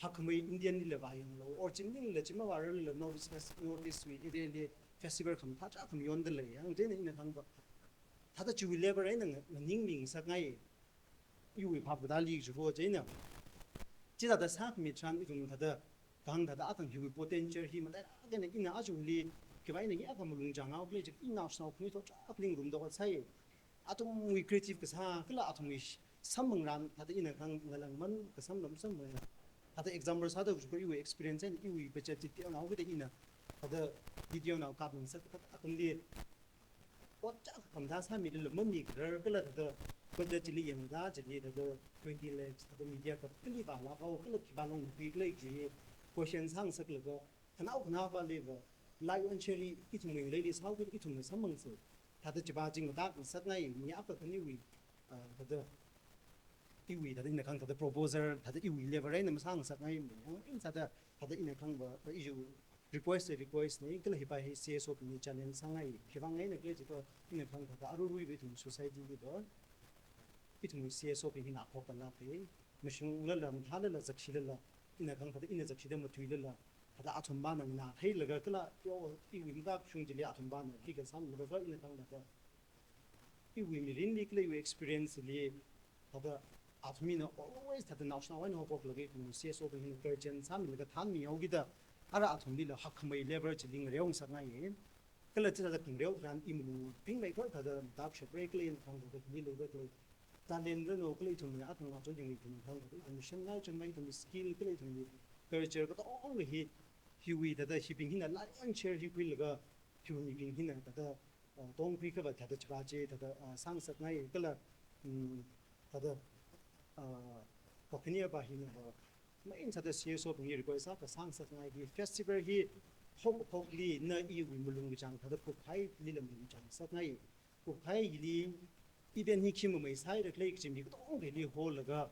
Hakkhamei Indian lila vāyanglo, or chinglila chi mavārarla North East Fes-, North East wui area li festival khamathā tarākha mayonda lei, yang chieina ina kahāngva, thāda chiwui level eina nga-, nganingmingasakngai. Iwui phap katāli jiakha chieina, chithāda sākhami tharan ithum thāda, kahāng thāda athang hiwui potential hi matailāk eina ina ajawuili, khiwui eina hiyākha malung chānghaokhala jiakha, ina naoshinao khanuithot tarākhali ngarumda hotsai. Athumwui creative kasā, kala athumwui sh-, samphangrān, thāda ina kahāng ngalāngman kasam lam samphang. Thāda example sāda jiakha iwui experience eina iwui budget chi teonaokida ina, thāda video nao kapngasak thāda athumli ot tarākha khamathā sāmilala mamikharar kala thāda budget chili yangda chili thāda twenty lakhs thāda media kathāli vālākhao kala khipā long khuikhala kaji question sāngasaklaga, khanao khanāvāliva, lion share hi ithumwui ngaleili sāhaokida ithumna samphangsa. Thāda chiva chi ngatāngasakngai, mi akha khaniwui, ah, thāda iwui thāda ina kahāng thāda proposal, thāda iwui level eina masāngasakngai, yang ina thāda, thāda ina kahāngva, thāda iwui request, request na, kala hipa hi C S O bingli challenge sāngai, khiwuivang eina khala jiakha ina kahāng thāda aruiruiva ithum society liva, ithum C S O bing hina haokaphokla khe, mashunglala, mathālala, zakshilala, ina kahāng thāda ina zakshida matuilala, thāda athumbingna nganātheilaga kala, yo, iwui makashung chili athumbingna khi kasāmlaga ina kahāng thāda, Iwui mirinli kala iwui experience li, thāda athumna always thāda naoshinao eina haophok laga ithum C S O bing hina khararchan sāmilaga thanmihaokida, ara athumlila hakkhamei level chili ngareongasakngai. Kala chithāda khangareo tharan imalung pingmeikha thāda dark shop rei kala ina khangda kali leida kala talent rano kala ithumna athang acho jingli ithum khangda ithum shangngai changmai ithum skill kala ithum culture katonga hi, hiwui thāda hibing hina lion's share hi khuilaga, hiwui mibing hina thāda, uh, tongkhui kava thāda chiva chi thāda, uh, sāngasakngai kala, um, thāda, uh, kakhane pa hina, uh, main thāda C S O bingli request sākha sāngasakngai hi festival hi haophokli na iwui malung kachang thāda kupkahai lila malung kachang sāngasakngai. Kupkahai hili event hi khi mamei sāhaira khala kaji mi katonga hili holaga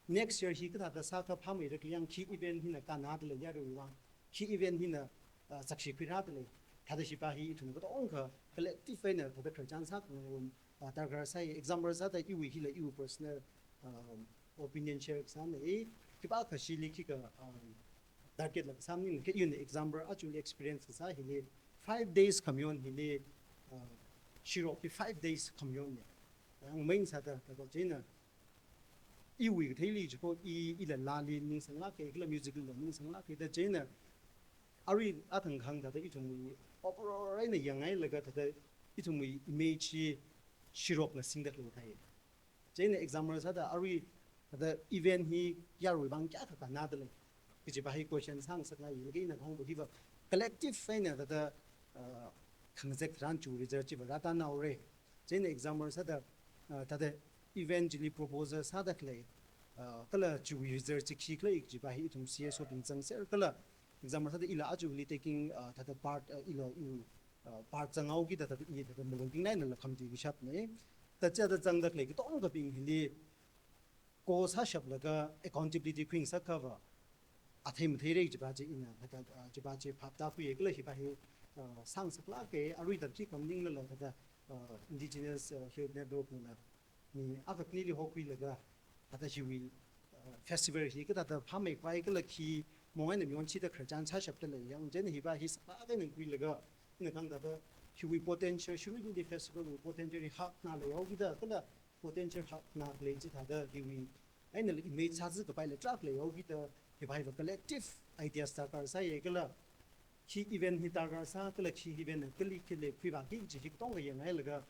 next year hi kathāda sākha phāmeira khala yang khi event hina kannada lei yaruiwui vang, khi event hina, uh, sakshi khuirada lei. Thāda hipa hi ithum katonga collective eina thāda khararchan sākhangarum, uh, darkar sai. Example sāda iwui hila iwui personal, um, opinion share sāna, eh, khipākha shili khikha, um, target la sāmning kha ina example actually experience sā hili five days khamayon hili, uh, shirok hi five days khamayonna. Yang main sāda, thāda chieina iwui katheili chiko i, ila laali ningsanglāka, kala music lila ningsanglāka, thāda chieina arui athang khang thāda ithumwui overall eina yanghailaga thāda ithumwui image hi shirokna singda khalei thai. Chieina example sāda arui thāda event hi yaruiwui vang kayākha kannada lei kajipa hi question sāngasakngai, laga ina khangda hiva collective eina thāda, uh, khangazek tharan chiwui result chiva rātānaora. Chieina example sāda, uh, thāda event chili proposal sāda khalei, uh, kala chiwui result chi khi khala kajipa hi ithum C S O bing zangser kala example sāda ila aja hili taking, uh, thāda part, uh, ila, uh, part zanghaokida thāda i thāda malung pingnainala khamati kashapna. Thāda chithāda zangda khalei katongabing hili ko sāshaplaga accountability khuingasak khava athei matheira kajipa chi ina thāda, uh, chipa chi phap tākhuiya kala hipa hi, uh, sāngasaklāka. Arui thāda khi khamninglala thāda, uh, Indigenous, uh, Health Network nala mi akha khanili hokhuilaga thāda hiwui, uh, festival hi kathāda phāmeikhavai kala khi mong eina mayonchida khararchan sāshapda lei. Yang chieina hipa hi sālāk eina khuilaga ina khang thāda hiwui potential, Shirui Lily Festival wui potential hi hakna leihaokida kala potential hakna khalei chithāda hiwui einala image sāzā kapaila tarākha leihaokida hipa hiva collective ideas darkar sāya kala khi event hi darkar sā kala khi event na kali khi lei khuivāki kaji hi katonga yanghailaga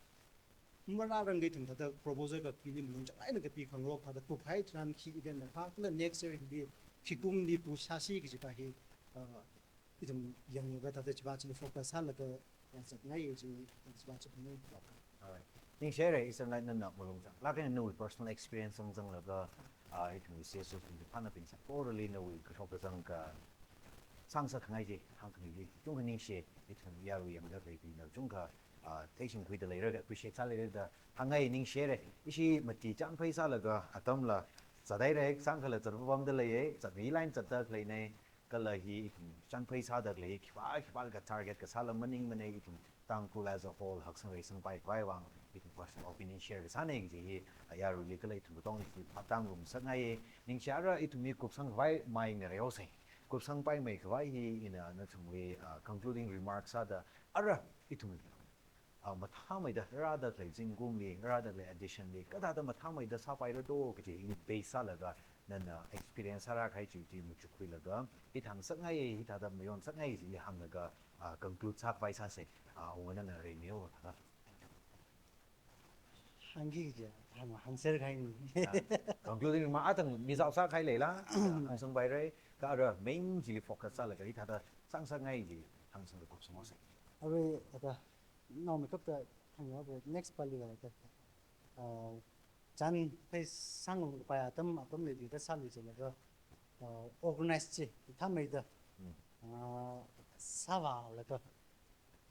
marārangkha ithum thāda proposal kapili malung chang eina kapi khangarok thāda kupkahai tharan khi event na phā kala next year hili khi kumli push sāsi kajipa hi, uh, ithum yanglaga thāda chipa chili focus sālaga yangzatngai chi, chipa chi phangai. Alright. Ningshihaira, Eastern Light nana malung changlāk eina nawui personal experience zang zanglaga, ah, ithumwui C S O bing phānabing saikorali nawui kashok kazang kasāngasak khangai chi, hāngkhangai chi, chungkha ningshi, ithum yarui yangda khaleibingna chungkha, ah, theishingkhuida leira, appreciate sāleira da hāngngai, ningshihaira. Ishi mati chānphai sālaga atamla zathaira, sangkhala zat pamda leiya, zat mi line zatda khaleina, kala hi ithum chānphai sāda khalei khipā khipālaga target kasāla maningmana, ithum Tangkhul as a whole haksang reisangpai khavai vang ithum personal opinion share kasāna kaji hi, ah, yaruili kala ithum katongli hi phap tāngarumngasakngai. Ningshihaira, ithum hi kupsang khavai maina reihaosa. Kupsangpaimei khavai hi ina nathumwui, ah, concluding remarks sāda ara ithum, ah, mathāmeida rāda khalei zingkumli, rāda khalei edition li kathāda mathāmeida sāpaira do kaji hi base sālaga nana experience sārākahai chi chi machukkhuilaga hithāngasakngai, hithāda mayonsakngai chili hānglaga, ah, conclude sākhavai sāsa. Ah, unga nana reimihaoda. Hāngki kaji, hāng, hāngser kahaina. Ah, concluding remark, athang mizao sākahai leila, hāngsangpaira, kha ara main chili focus sālaga hithāda sāngasakngai chi hāngsanglaga kupsanghaosa. Arui, ata, naomeikapta hāngya, next pali la ata, ah, chānphai sāngarumkapai atam, atam leida sālu jilaga, ah, organize chi mathāmeida, Hmm. ah, sāvālaga,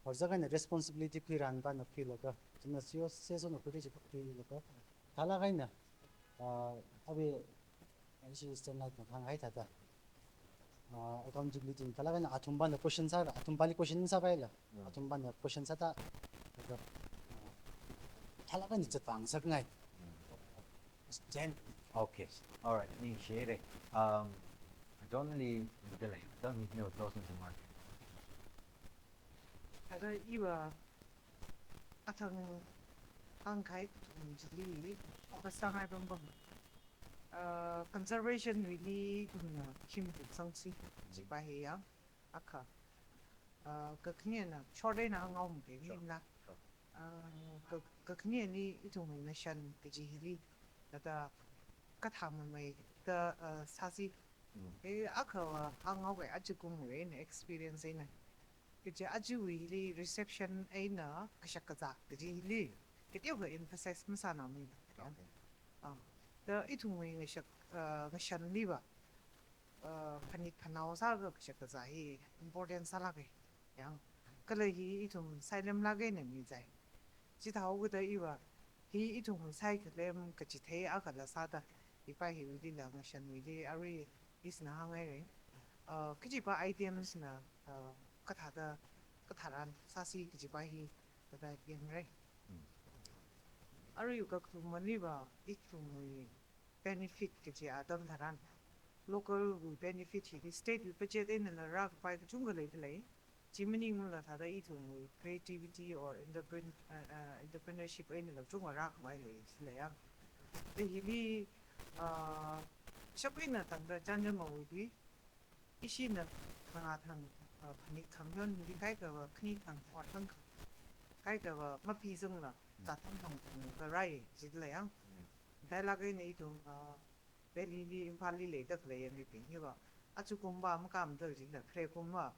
horzak eina responsibility khuirān pana khuilaga, china C S O, C S O na khuida chi khuilaga, thālāk eina, ah, abe, ishi Eastern Light na hānghai thāda, ah, accountability thālāk eina athum pana question sāra, athum pali question sāpaila, Hmm. athum pana question sāda, thāda, ah, thālāk eina zatvāngasakngai. Hmm. Then Okay. Alright. Ningshihaira. Um, I don't really, I don't need no closing remark. Thāda iva athang hāngkahai ithum chili, focus sāngai pam pam. Uh, conservation wui li ithumna khim tuk sangsi, chipa hi yang, akha. Uh, kakhanina, short eina hānghaomi ke, sure, ningla. Sure. Uh, ka, kakhanina ithumwui ngashan kaji hili, thāda kathā mamei da, uh, sāsi. Mm. Eh, akha va hānghaoki, ajakumwui eina experience eina. Kaja ajawui hili reception eina kashak kazā kaji hili, kateokha emphasize masānami. Okay. Ah, da ithumwui ngashak, uh, ngashanli va, uh, phanit phanao sālaga kashak kazā hi important sālāka. Yang, kala hi ithum sailemlāk eina mizai. Chithāhaokida iva, hi ithum saikhalem kachithei akhala sāda, hipa hiwuilila ngashanwuili arui isna hānghaira. Uh, kajipa items na, uh, kathāda, kathāran sāsi kajipa hi, thāda yangrai. Mm. Arui kathumali va, ithumwui benefit kaji atam tharan, local wui benefit hi state wui budget einala rākapai kachungkha leidalei. Chi maningla thāda ithumwui creativity or entrepren-, uh, uh, entrepreneurship einala kachungkha rākapai leidalei yang. Da hili, uh, shap eina tangda chānjam awui, ishina khangā thang, uh, phanit khangayonli kaikha va khani thang, ot thang kaikha va mapizangla, zātham hangphung karai jidalei yang. Mm. Dailāk eina ithum, uh, Delhi li, Imphal li leida khalei yangmibing hi va, ajakum va makāmda jila, khare kum va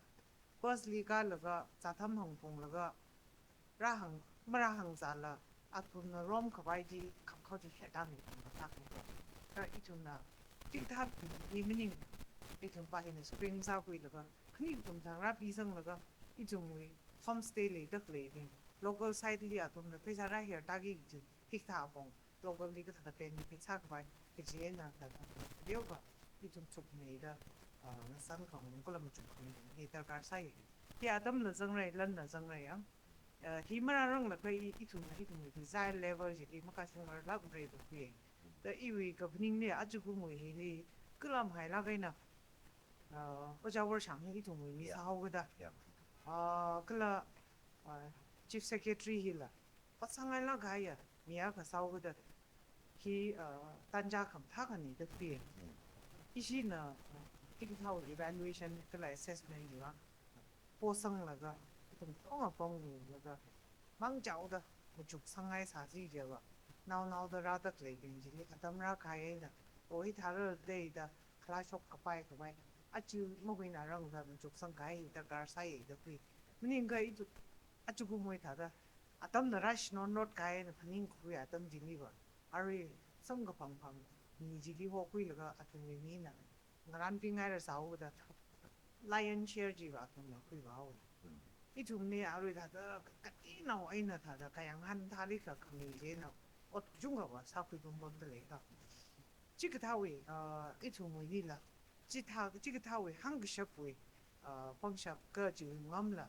bus li kālaga, zātham hangphunglaga, rāhang, marāhangzāla, athumna romkapai chi, khamkhao chi khetami thang kathā khamkhao. Kha ithumna, chithā hi maning, ithumpa hina spring sākhuilaga, khani kum thang rāpizanglaga, ithumwui homestay leida khaleibing, local site li athumna pheisā rāher taki chi, hikathā apong, local li kathāda benefit sākapai, kaji eina thāda, teokha, ithum chukmeida, ah, ngasān khangarum kala machuk khangarum hi darkar sāi. Hi atamla zangrai, lanla zangrai yang. Uh, hi marāranglakha i, ithumna, ithumwui desire level chili makashungrarlākra da khui. Da iwui kaphaningli ajakumwui hili kala mahailāk eina, uh, Ojā Worshang hi ithumwui mi, yeah, sāhaoda. Yeah. Uh, kala, uh, Chief Secretary hila, ot sāngailāk kahaiya mi akha sāhaoda. Hi, uh, tanja khamathā khani da khui. Mm. Ishina, uh, hikathāwui evaluation kala assessment hiva, posanglaga, ithum katonga pamlaga, mangchaoda machuk sāngai sāsi jiva, naonaoda rāda khaleibing chili atam rākahai eina, o hithāra leida khalashok kapai kapai, aja mahuinarangda machuk sangkahai darkar sāi da khui. Maningakha ithum ajakumwui thāda atamna rāshino not kahai eina phaningkhui atam chili va, arui samkaphang phang mi chili hokhuilaga athumwui mina ngarānpingaira sāhaoda, lion share chiva athumna khuivāhaowa. Mm. Ithumli arui thāda katinao eina thāda kayānghan thāli kha khami chieina ot kachungkha va sākhui pam pamda leika. Chikathāwui, uh, ithumwuilila, chithā, chikathāwui hāngkashapwui, uh, pangshap kaji ngamla,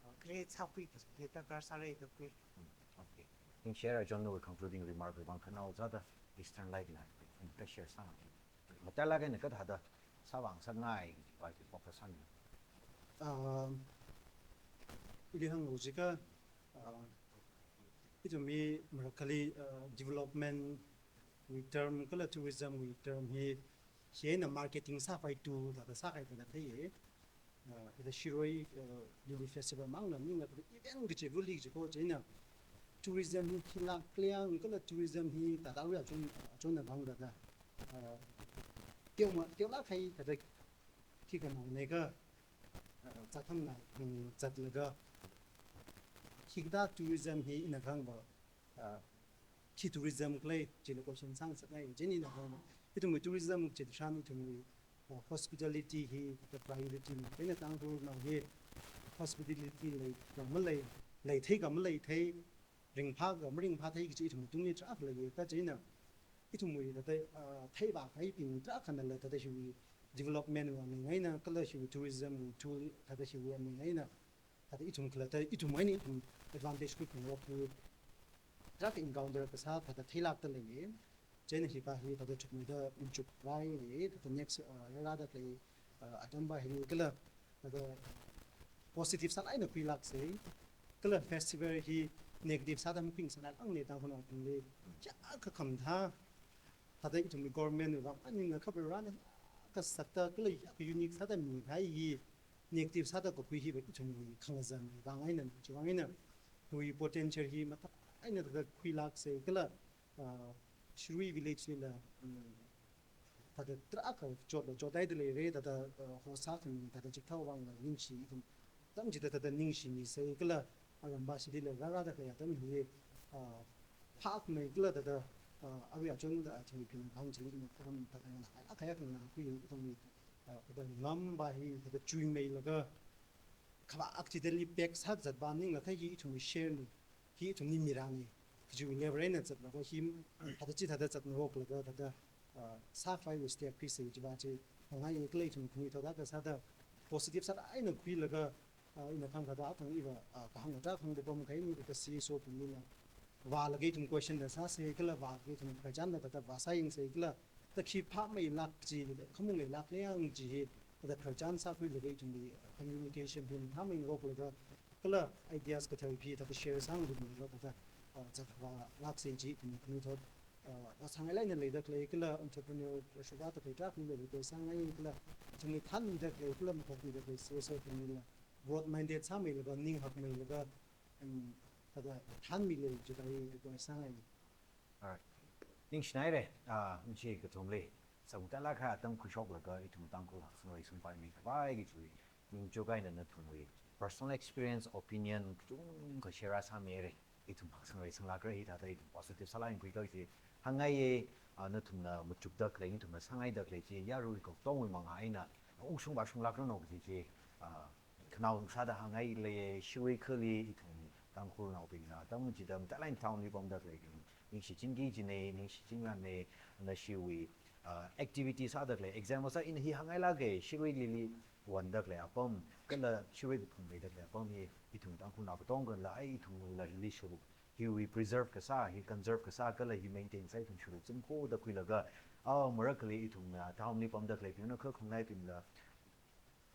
uh, create sākhui kaji darkar sāra da khui. Mm, okay. Ning share a John Noe concluding remark wui vang khanao zada Eastern Light na, mm, ka share sāngai. Matailāk eina kathāda sāvang sāngai, kaji focus sāngai. Um, ili hānglu jiakha, uh, ithum hi marakhali, uh, development wui term kala tourism wui term hi, hi eina marketing sāpai tu, thāda sākahai thāda theiya. Uh, thāda shiroi, uh, Lily Festival mangna, maningla thāda event kachi vuli kachi ko chieina, tourism hi thilāk kaliang kala tourism hi thāda arui achon, achonna vang thāda, uh, teoma, teolāk kahai thāda khi khanao ne kha, uh, zātham na, um, zatlaga, hikathā tourism hi ina kahāng va, uh, khi tourism khalei, chili question sāngasakngai, chieina ina kahāng va, ithumwui tourism kachi tharan ithumwui, uh, hospitality hi the priority na. Chieina Tangkhulnao hi hospitality leikha malei, leithei kha maleithei, ringphā kha maringphāthei kaji ithum tungli tarākha leiya. Kha chieina ithumwui thāda, uh, theivākahaibing tarākhanala thāda hiwui development wui aming eina, kala hiwui tourism wui tool thāda hiwui aming eina, thāda ithum khalatta, ithum eina ithum advantage khuiphungrok hi tarākha encounter kasā thāda theilākda leiya. Chieina hipa hi thāda chukmeida machukrai lei, thāda next, uh, rārāda lei, uh, atampa hili kala thāda positive sālāk eina khuilāksei. Kala festival hi, negative sāda makhuingasakngai lāngna Tangkhulnaobingli. Chiyākha khamathā, thāda ithumwui government wui vang maningla khabar rāna kasāda kala unique sāda mikahai hi negative sāda kakhui hiva ithumwui khangazanwui vang eina, chiwui vang eina, hiwui potential hi mathā eina thāda khuilāksa kala, ah, Shirui village lila, mm, thāda tarākha chotla chothaida leira, thāda, uh, host sākhami thāda chithāwui vangla ningshi ithum atam chida thāda ningshimisa kala aramba shilila rārāda khalei atam hi, uh, phākmei kala thāda, uh, arui achonda athumwui phinphang chili ina kharam thāda nganāhaiakha ya khanganākhui ithumwui, uh, thāda ngamba hi thāda chuimeilaga khavā akchidali pek sāzat ba ningla kha hi ithumwui share na, hi ithumli mirāna kajiwui level eina zatlaga hi, thāda chi thāda zatngaroklaga thāda, ah, sākhavaiwui step khuisa chiva chi hāngngai kala ithum khanuithot akha sāda positive sāda eina khuilaga, ah, ina khangkāda athang iva, ah, kahāng atra khangda pamkahai ni ka C S O bingli na vālaga ithum question na sāsa kala vālaga ithum khararchanna thāda vāsāyangsa kala thāda khi phāmeilāk chi, khamungleilāk leiya chi hi thāda khararchan sākhuilaga ithumli communication hi mathāmei ngaroklaga kala ideas kathar hi thāda share sāngarumlaga thāda, ah, zatvālāksa chi ithum khanuithot, ah, vāsāngailāk eina leida khalei kala entrepreneur shurda khalei tarākha leida khalei sāngai kala ithumli thānmida khalei kala maphokmida khalei C S O bingli la broad minded sāmeilaga ninghakmeilaga, um, thāda thānmilei chiva hi request sāngai. Alright. Ningshinaira, ah, ningshi kathumli. Sāmtalākha atam khuishoklaga ithum Tangkhul haksang reisang paimi khavai kajiwui ningchuk eina nathumwui personal experience, opinion kachungkha share sāmira. Ithum haksang reisanglākra hithāda ithum positive sālāk eina khuikhuisi hāngngaiya, ah, nathumna machukda khalei, nathumna sāngaida khalei chi yarui katonga manga eina ungshung vāshunglākranu kaji chi, ah, khanaowa sāda hāngngailei. Shirui khali ithum Tangkhulnaobingna atam chida matalai town li pamda khalei bing ningshichinki kajina, ningshichinrana, nashiwui, ah, activity sāda khalei, example sā ina hi hāngngailāka, Shiruilila wonda khalei apam kala Shirui kaphung leida khalei apam hi ithum Tangkhulnao katongana la ai ithumla hili shuruk, hiwui preserve kasā, hi conserve kasā kala hi maintain sā ithum shuruk zangkhoda khuilaga, ah, marakhali ithum, ah, town li pamda khaleibingna kha khongnaibingla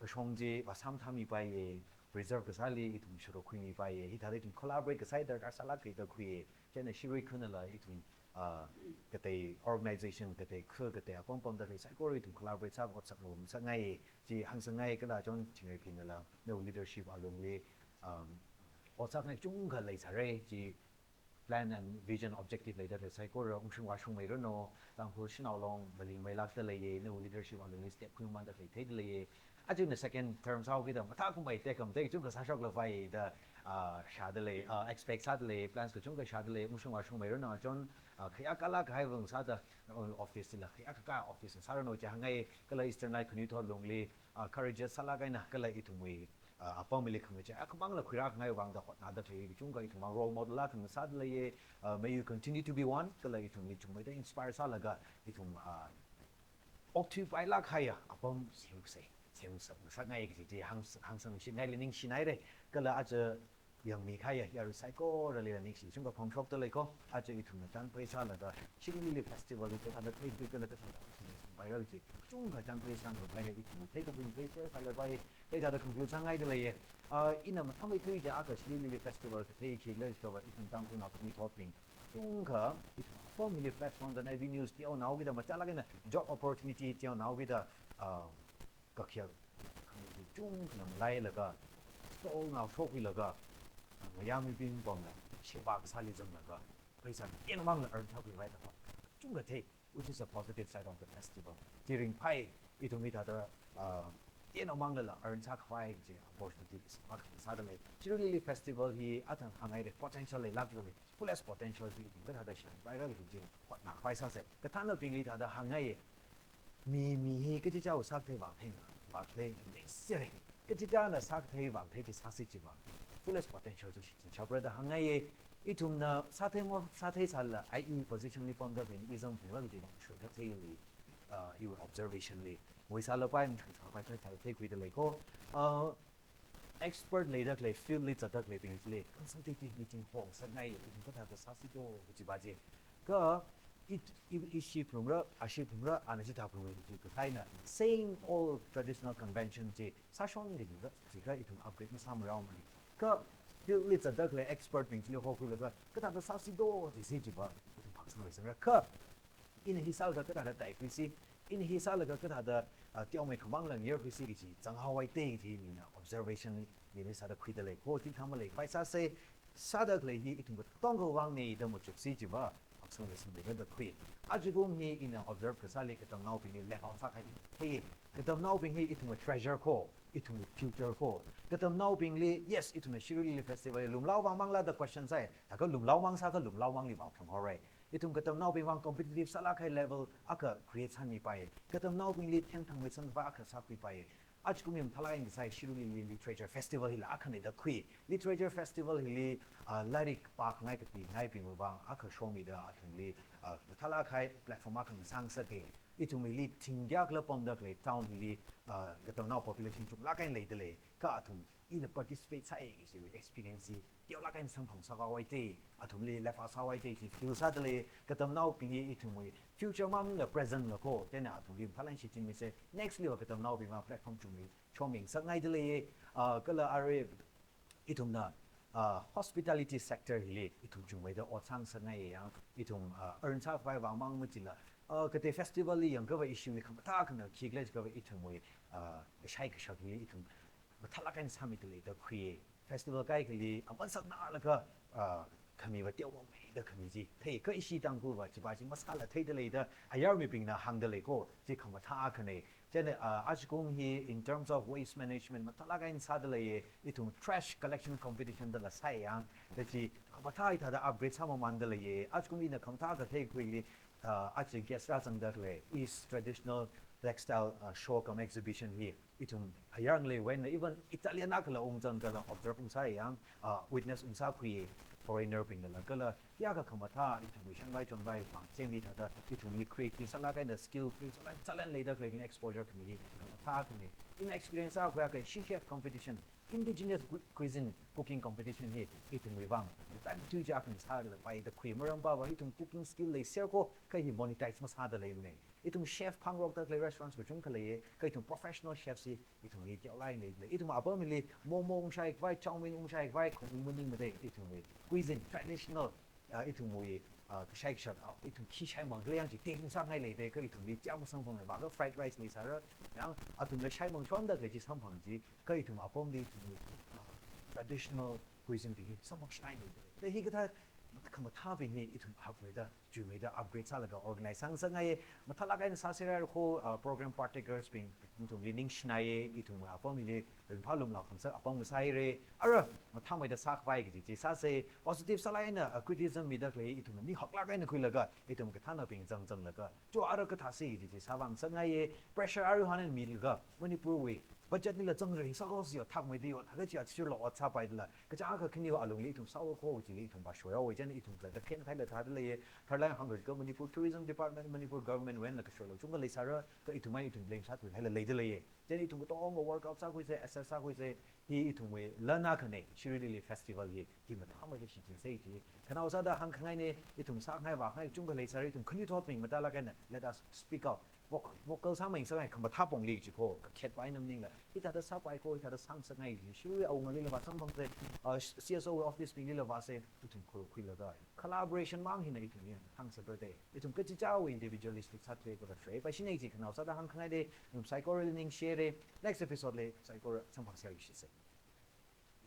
kashong chi vāsamthāmipaiya, preserve kasāli ithum shuruk khuimipaiya, hithāda ithum collaborate kasā darkar sālāka da khuiya. Chieina Shirui khanala ithum, ah, katei organization, katei kha, katei apam pamda khalei saikora ithum collaborate sā ot sāngarumsakngai chi hāngsangngai kala chon Chingrei bingla nawui leadership alungli, um, ot sākhangai kachungkha leisāra chi plan and vision objective leida khalei saikora ungshung vāshungmeiranu, Tangkhul shanao long malingmeilākda leiya, nawui leadership alungli step khuimamanda khalei theida leiya. Aja ina second term sāhaokida mathākhamei tekhamatei kachungkha sāshoklapai da, ah, shāda lei, ah, expect sāda lei, plans kachungkha shāda lei, ungshung vāshungmeiranu, achon, ah, khayākalāk kahai vang sāda, ah, office la khayākakā office sāranu chi hāngngai kala Eastern Light khanuithot lungli, ah, courageous sālāk eina kala ithumwui, ah, apamli khangachei akhamangla khuirākhangai vangda hotnāda khalei kachungkha ithum mang role model akha sāda leiya, ah, may you continue to be one, kala ithumli chungmeida inspire sālaga ithum, ah, okthuipailāk kahaiya apam semsa, semsa, sāngai kaji chi hāng, hāngsangchingaili ningshinaira, kala aja yangmikahaiya yarui saikoralila ningshi kachungkha phongshokda leiko. Aja ithumna chānpai sālaga Shirui Lily Festival hi thāda theikhui kala thāda paira chi kachungkha chānpai sāngarumpai, ithumna theikapung theisai sālapai, thāda conclude sāngaida leiya. Ah, ina mathāmeikhui chi akha Shirui Lily Festival kathei khila jiakha ithum Tangkhulnao khanuithotbing kachungkha ithum apam hili platform and avenues teonaokida, mathālāk eina job opportunity teonaokida, ah, kakhiya kachungkhana malailaga, stall nao shokhuilaga, mayarmibing pamla sheba kasāli zanglaga, pheisā teonaomangla earn sākhuipai da kachungkha thei, which is a positive side of the festival. Chi ringphai, ithum hithāda, ah, teonaomanglala earn sākhavai chi opportunity sākhavai sāda lei. Shirui Lily Festival hi athang hāngngaira, potential leilākda lei. Fullest potential chi ithum kathāda shānpaira kaji chi hotnākhavai sāsa. Kathānabingli thāda hāngngaiya, mi, mi hi kachichāwui sākathei vākathei, vākathei leisāra. Kachichāna sākathei vākathei chi sāsi chiva, fullest potential chi shichinshapra da hāngngaiya. Ithumna sāthei mo, sātheisālala, ai iwui position li pamda khalei izangphungra kaji shurda theili, ah, iwui observation li, nguisālapai, mathang sāpai, thei, thei, theikhuida leiko. Ah, expert leida khalei, field li zatda khaleibingli consultative meeting hosāngai, ithum kathāda sāsi do kajiva chi. Kha i, i, ishi phalungra, ashi phalungra, ana chithā phalungra kaji kahaina, same old traditional convention chi sāshonda leira, jiakha ithum upgrade masāmararmana. Kha field li zatda khalei expert bing chili hokhuilaga, kathāda sāsi do, jisi chiva, ithum phāsangra. Kha, ina hi sālaga kathāda taikhuisi, ina hi sālaga kathāda, ah, teomeikha mangla ngayurkhuisi kaji, zanghaowa te kaji, mina observation, mina sāda khuida lei, kho, chi thāmaleikhavai sāsa, sāda khalei hi ithum katongawui vangna da machuksi chiva, phāsangra, singda khui. Ajakum hi ina observe kasāli katamnaobingli left out sākahai hi, katamnaobing hi ithumwui treasure kho, ithumwui future kho. Katamnaobingli, yes, ithumna Shirui Lily Festival lumlao vang mangla da question sai, thākha lumlao mang sākha lumlao mangli vang phunghaora. Ithum katamnaobing vang competitive sālāk kahai level akha create sāmipai. Katamnaobingli thengthang meisangva akha sākhuipai. Ajakum hi mathālāk eina kasā Shirui Lily Literature Festival hila akhana da khui. Literature Festival hili, ah, lairik pākhangai kapingaibingwui vang akha shomida athumli, ah, mathālāk kahai platform akha ngasāngasaka. Ithumwui hili thing kayākhala pamda khalei town hili, ah, katamnao population chunglāk eina leida lei. Kha athum ina participate sāya kaji experience hi teolāk eina samphang sāhaowa te, athumli left out sāhaowa te, chi feel sāda lei, katamnaobing hi ithumwui future mangla present la kho, chieina athumli mathālāk eina shichinmisa, next liva katamnaobing vang platform chungli shoming sāngaida lei, ah, kala arui ithumna, ah, hospitality sector hili ithum chungmeida ot sāngasakngaiya, ithum, ah, earn sākhavai vang mang machila, ah, katei festival li yangkhavai issue li khamathā akhana khikhala jiakhava ithumwui, ah, kashai kashak hili ithum mathālāk eina sāmida lei da khuiya. Festival kaikhali aman saknālaga, ah, khamiva teomeimeida khami chi thei, kha ishi Tangkhulva chiva chi masāla theida lei da ayar mibingna hāngda lei kho, chi khamathā akhana. Chieina, ah, ajakum hi in terms of waste management mathālāk eina sāda leiya, ithum trash collection competition dala sāya, da chi khamathā hithāda upgrade sāmamanda leiya. Ajakum ina khamathā akha theikhuili, ah, aja guest rāzangda khalei East Traditional Textile, ah, Show cum Exhibition hi ithum ayar ngaleiwui eina even Italian akhala ungzang kala observe ungsāya, ah, witness ungsākhuiya foreigner bingla kala, kayākha khamathā ithumwui shangvai chonvai vang chengli thāda ithumli creative sālāk eina skill, skill sālāk, talent leida khaleibing exposure khami hi khamathā akhana. Ina experience akha khuiya kha She Chef Competition, indigenous cu-, cuisine cooking competition hi ithumwui vang time tui chi akhana sālapai da khui, maram pava ithum cooking skill leiser kho, kha hi monetize masāda leimana. Ithum chef phāngarokda khalei restaurants kachungkha leiya, kha ithum professional chefs hi ithumli teolāk eina leida lei. Ithum apamli momo ungshai khavai, chow mein ungshai khavai, khaung maningmada ithumwui cuisine, traditional, ah, ithumwui, ah, kashai kashak, ah, ithum khi shaimang khala yang chi taste sāngai leida, kha ithumli chiyākha masamphangla, vākha fried rice leisāra, yang athumla shaimang shonda khalei chi samphang chi, kha ithum apamli ithumwui, ah, traditional cuisine bing hi samphang shai leida lei. Da hikathā khamathābing hi ithum upgrade da, chuimeida upgrade sālaga organize sāngasakngaiya. Mathālāk eina sāsera kho, ah, program partakers bing nathumli ningshinaiya, ithum apamli ringphā lumlāk khamsa apam ngasāhaira. Ara mathāmeida sākhavai kaji chi sāsa, positive sālāk eina, ah, criticism mida khalei ithumna ning haklāk eina khuilaga, ithum kathānabing zangzanglaga, cho ara kathāsi kaji chi sāvāngasakngaiya. Pressure aruihon eina milaga, Manipurwui budget lila zangrei sākhuisi yo, thakmeida yo, thākha chi athishurla ot sāpaidala, kachāng akha khaniwui alungli ithum sāhaowa kho chili ithum vāshoihaowa, chieina ithum kala da khen khaila thāda leiya. Tharlāk eina hāngra kha Manipur Tourism Department, Manipur Government wui einala kashoilo chungkha leisāra, kha ithum eina ithum blame sāthuihaila leida leiya. Chieina ithum katonga workout sākhuisa, assess sākhuisa, hi ithumwui lan akhana, Shirui Lily Festival hi, hi mathāmeida shichinsei chi. Khanaowa sāda hāngkhangaina, ithum sākhangai vākhangai chungkha leisāra, ithum khanuithotbing mathālāk eina, let us speak out. Voc-, vocal sāmei sāngai khamathā pongli chi kho, kakhet pai nam ningla, hithāda sāpai kho, hithāda sāngasakngai chi, Shirui awungalila vāsamphangsa, uh, C S O office binglila vāsa, ithum khurkhuilaga. Collaboration mang hina ithum hi hāngsāra da. Ithum kachichāwui individualistic sāthui kala shoi. Paishina chi khanaowa sāda hāngkhangaina, ithum saikorali ningshihaira. Next episode li saikora samphangsa, ningshisa.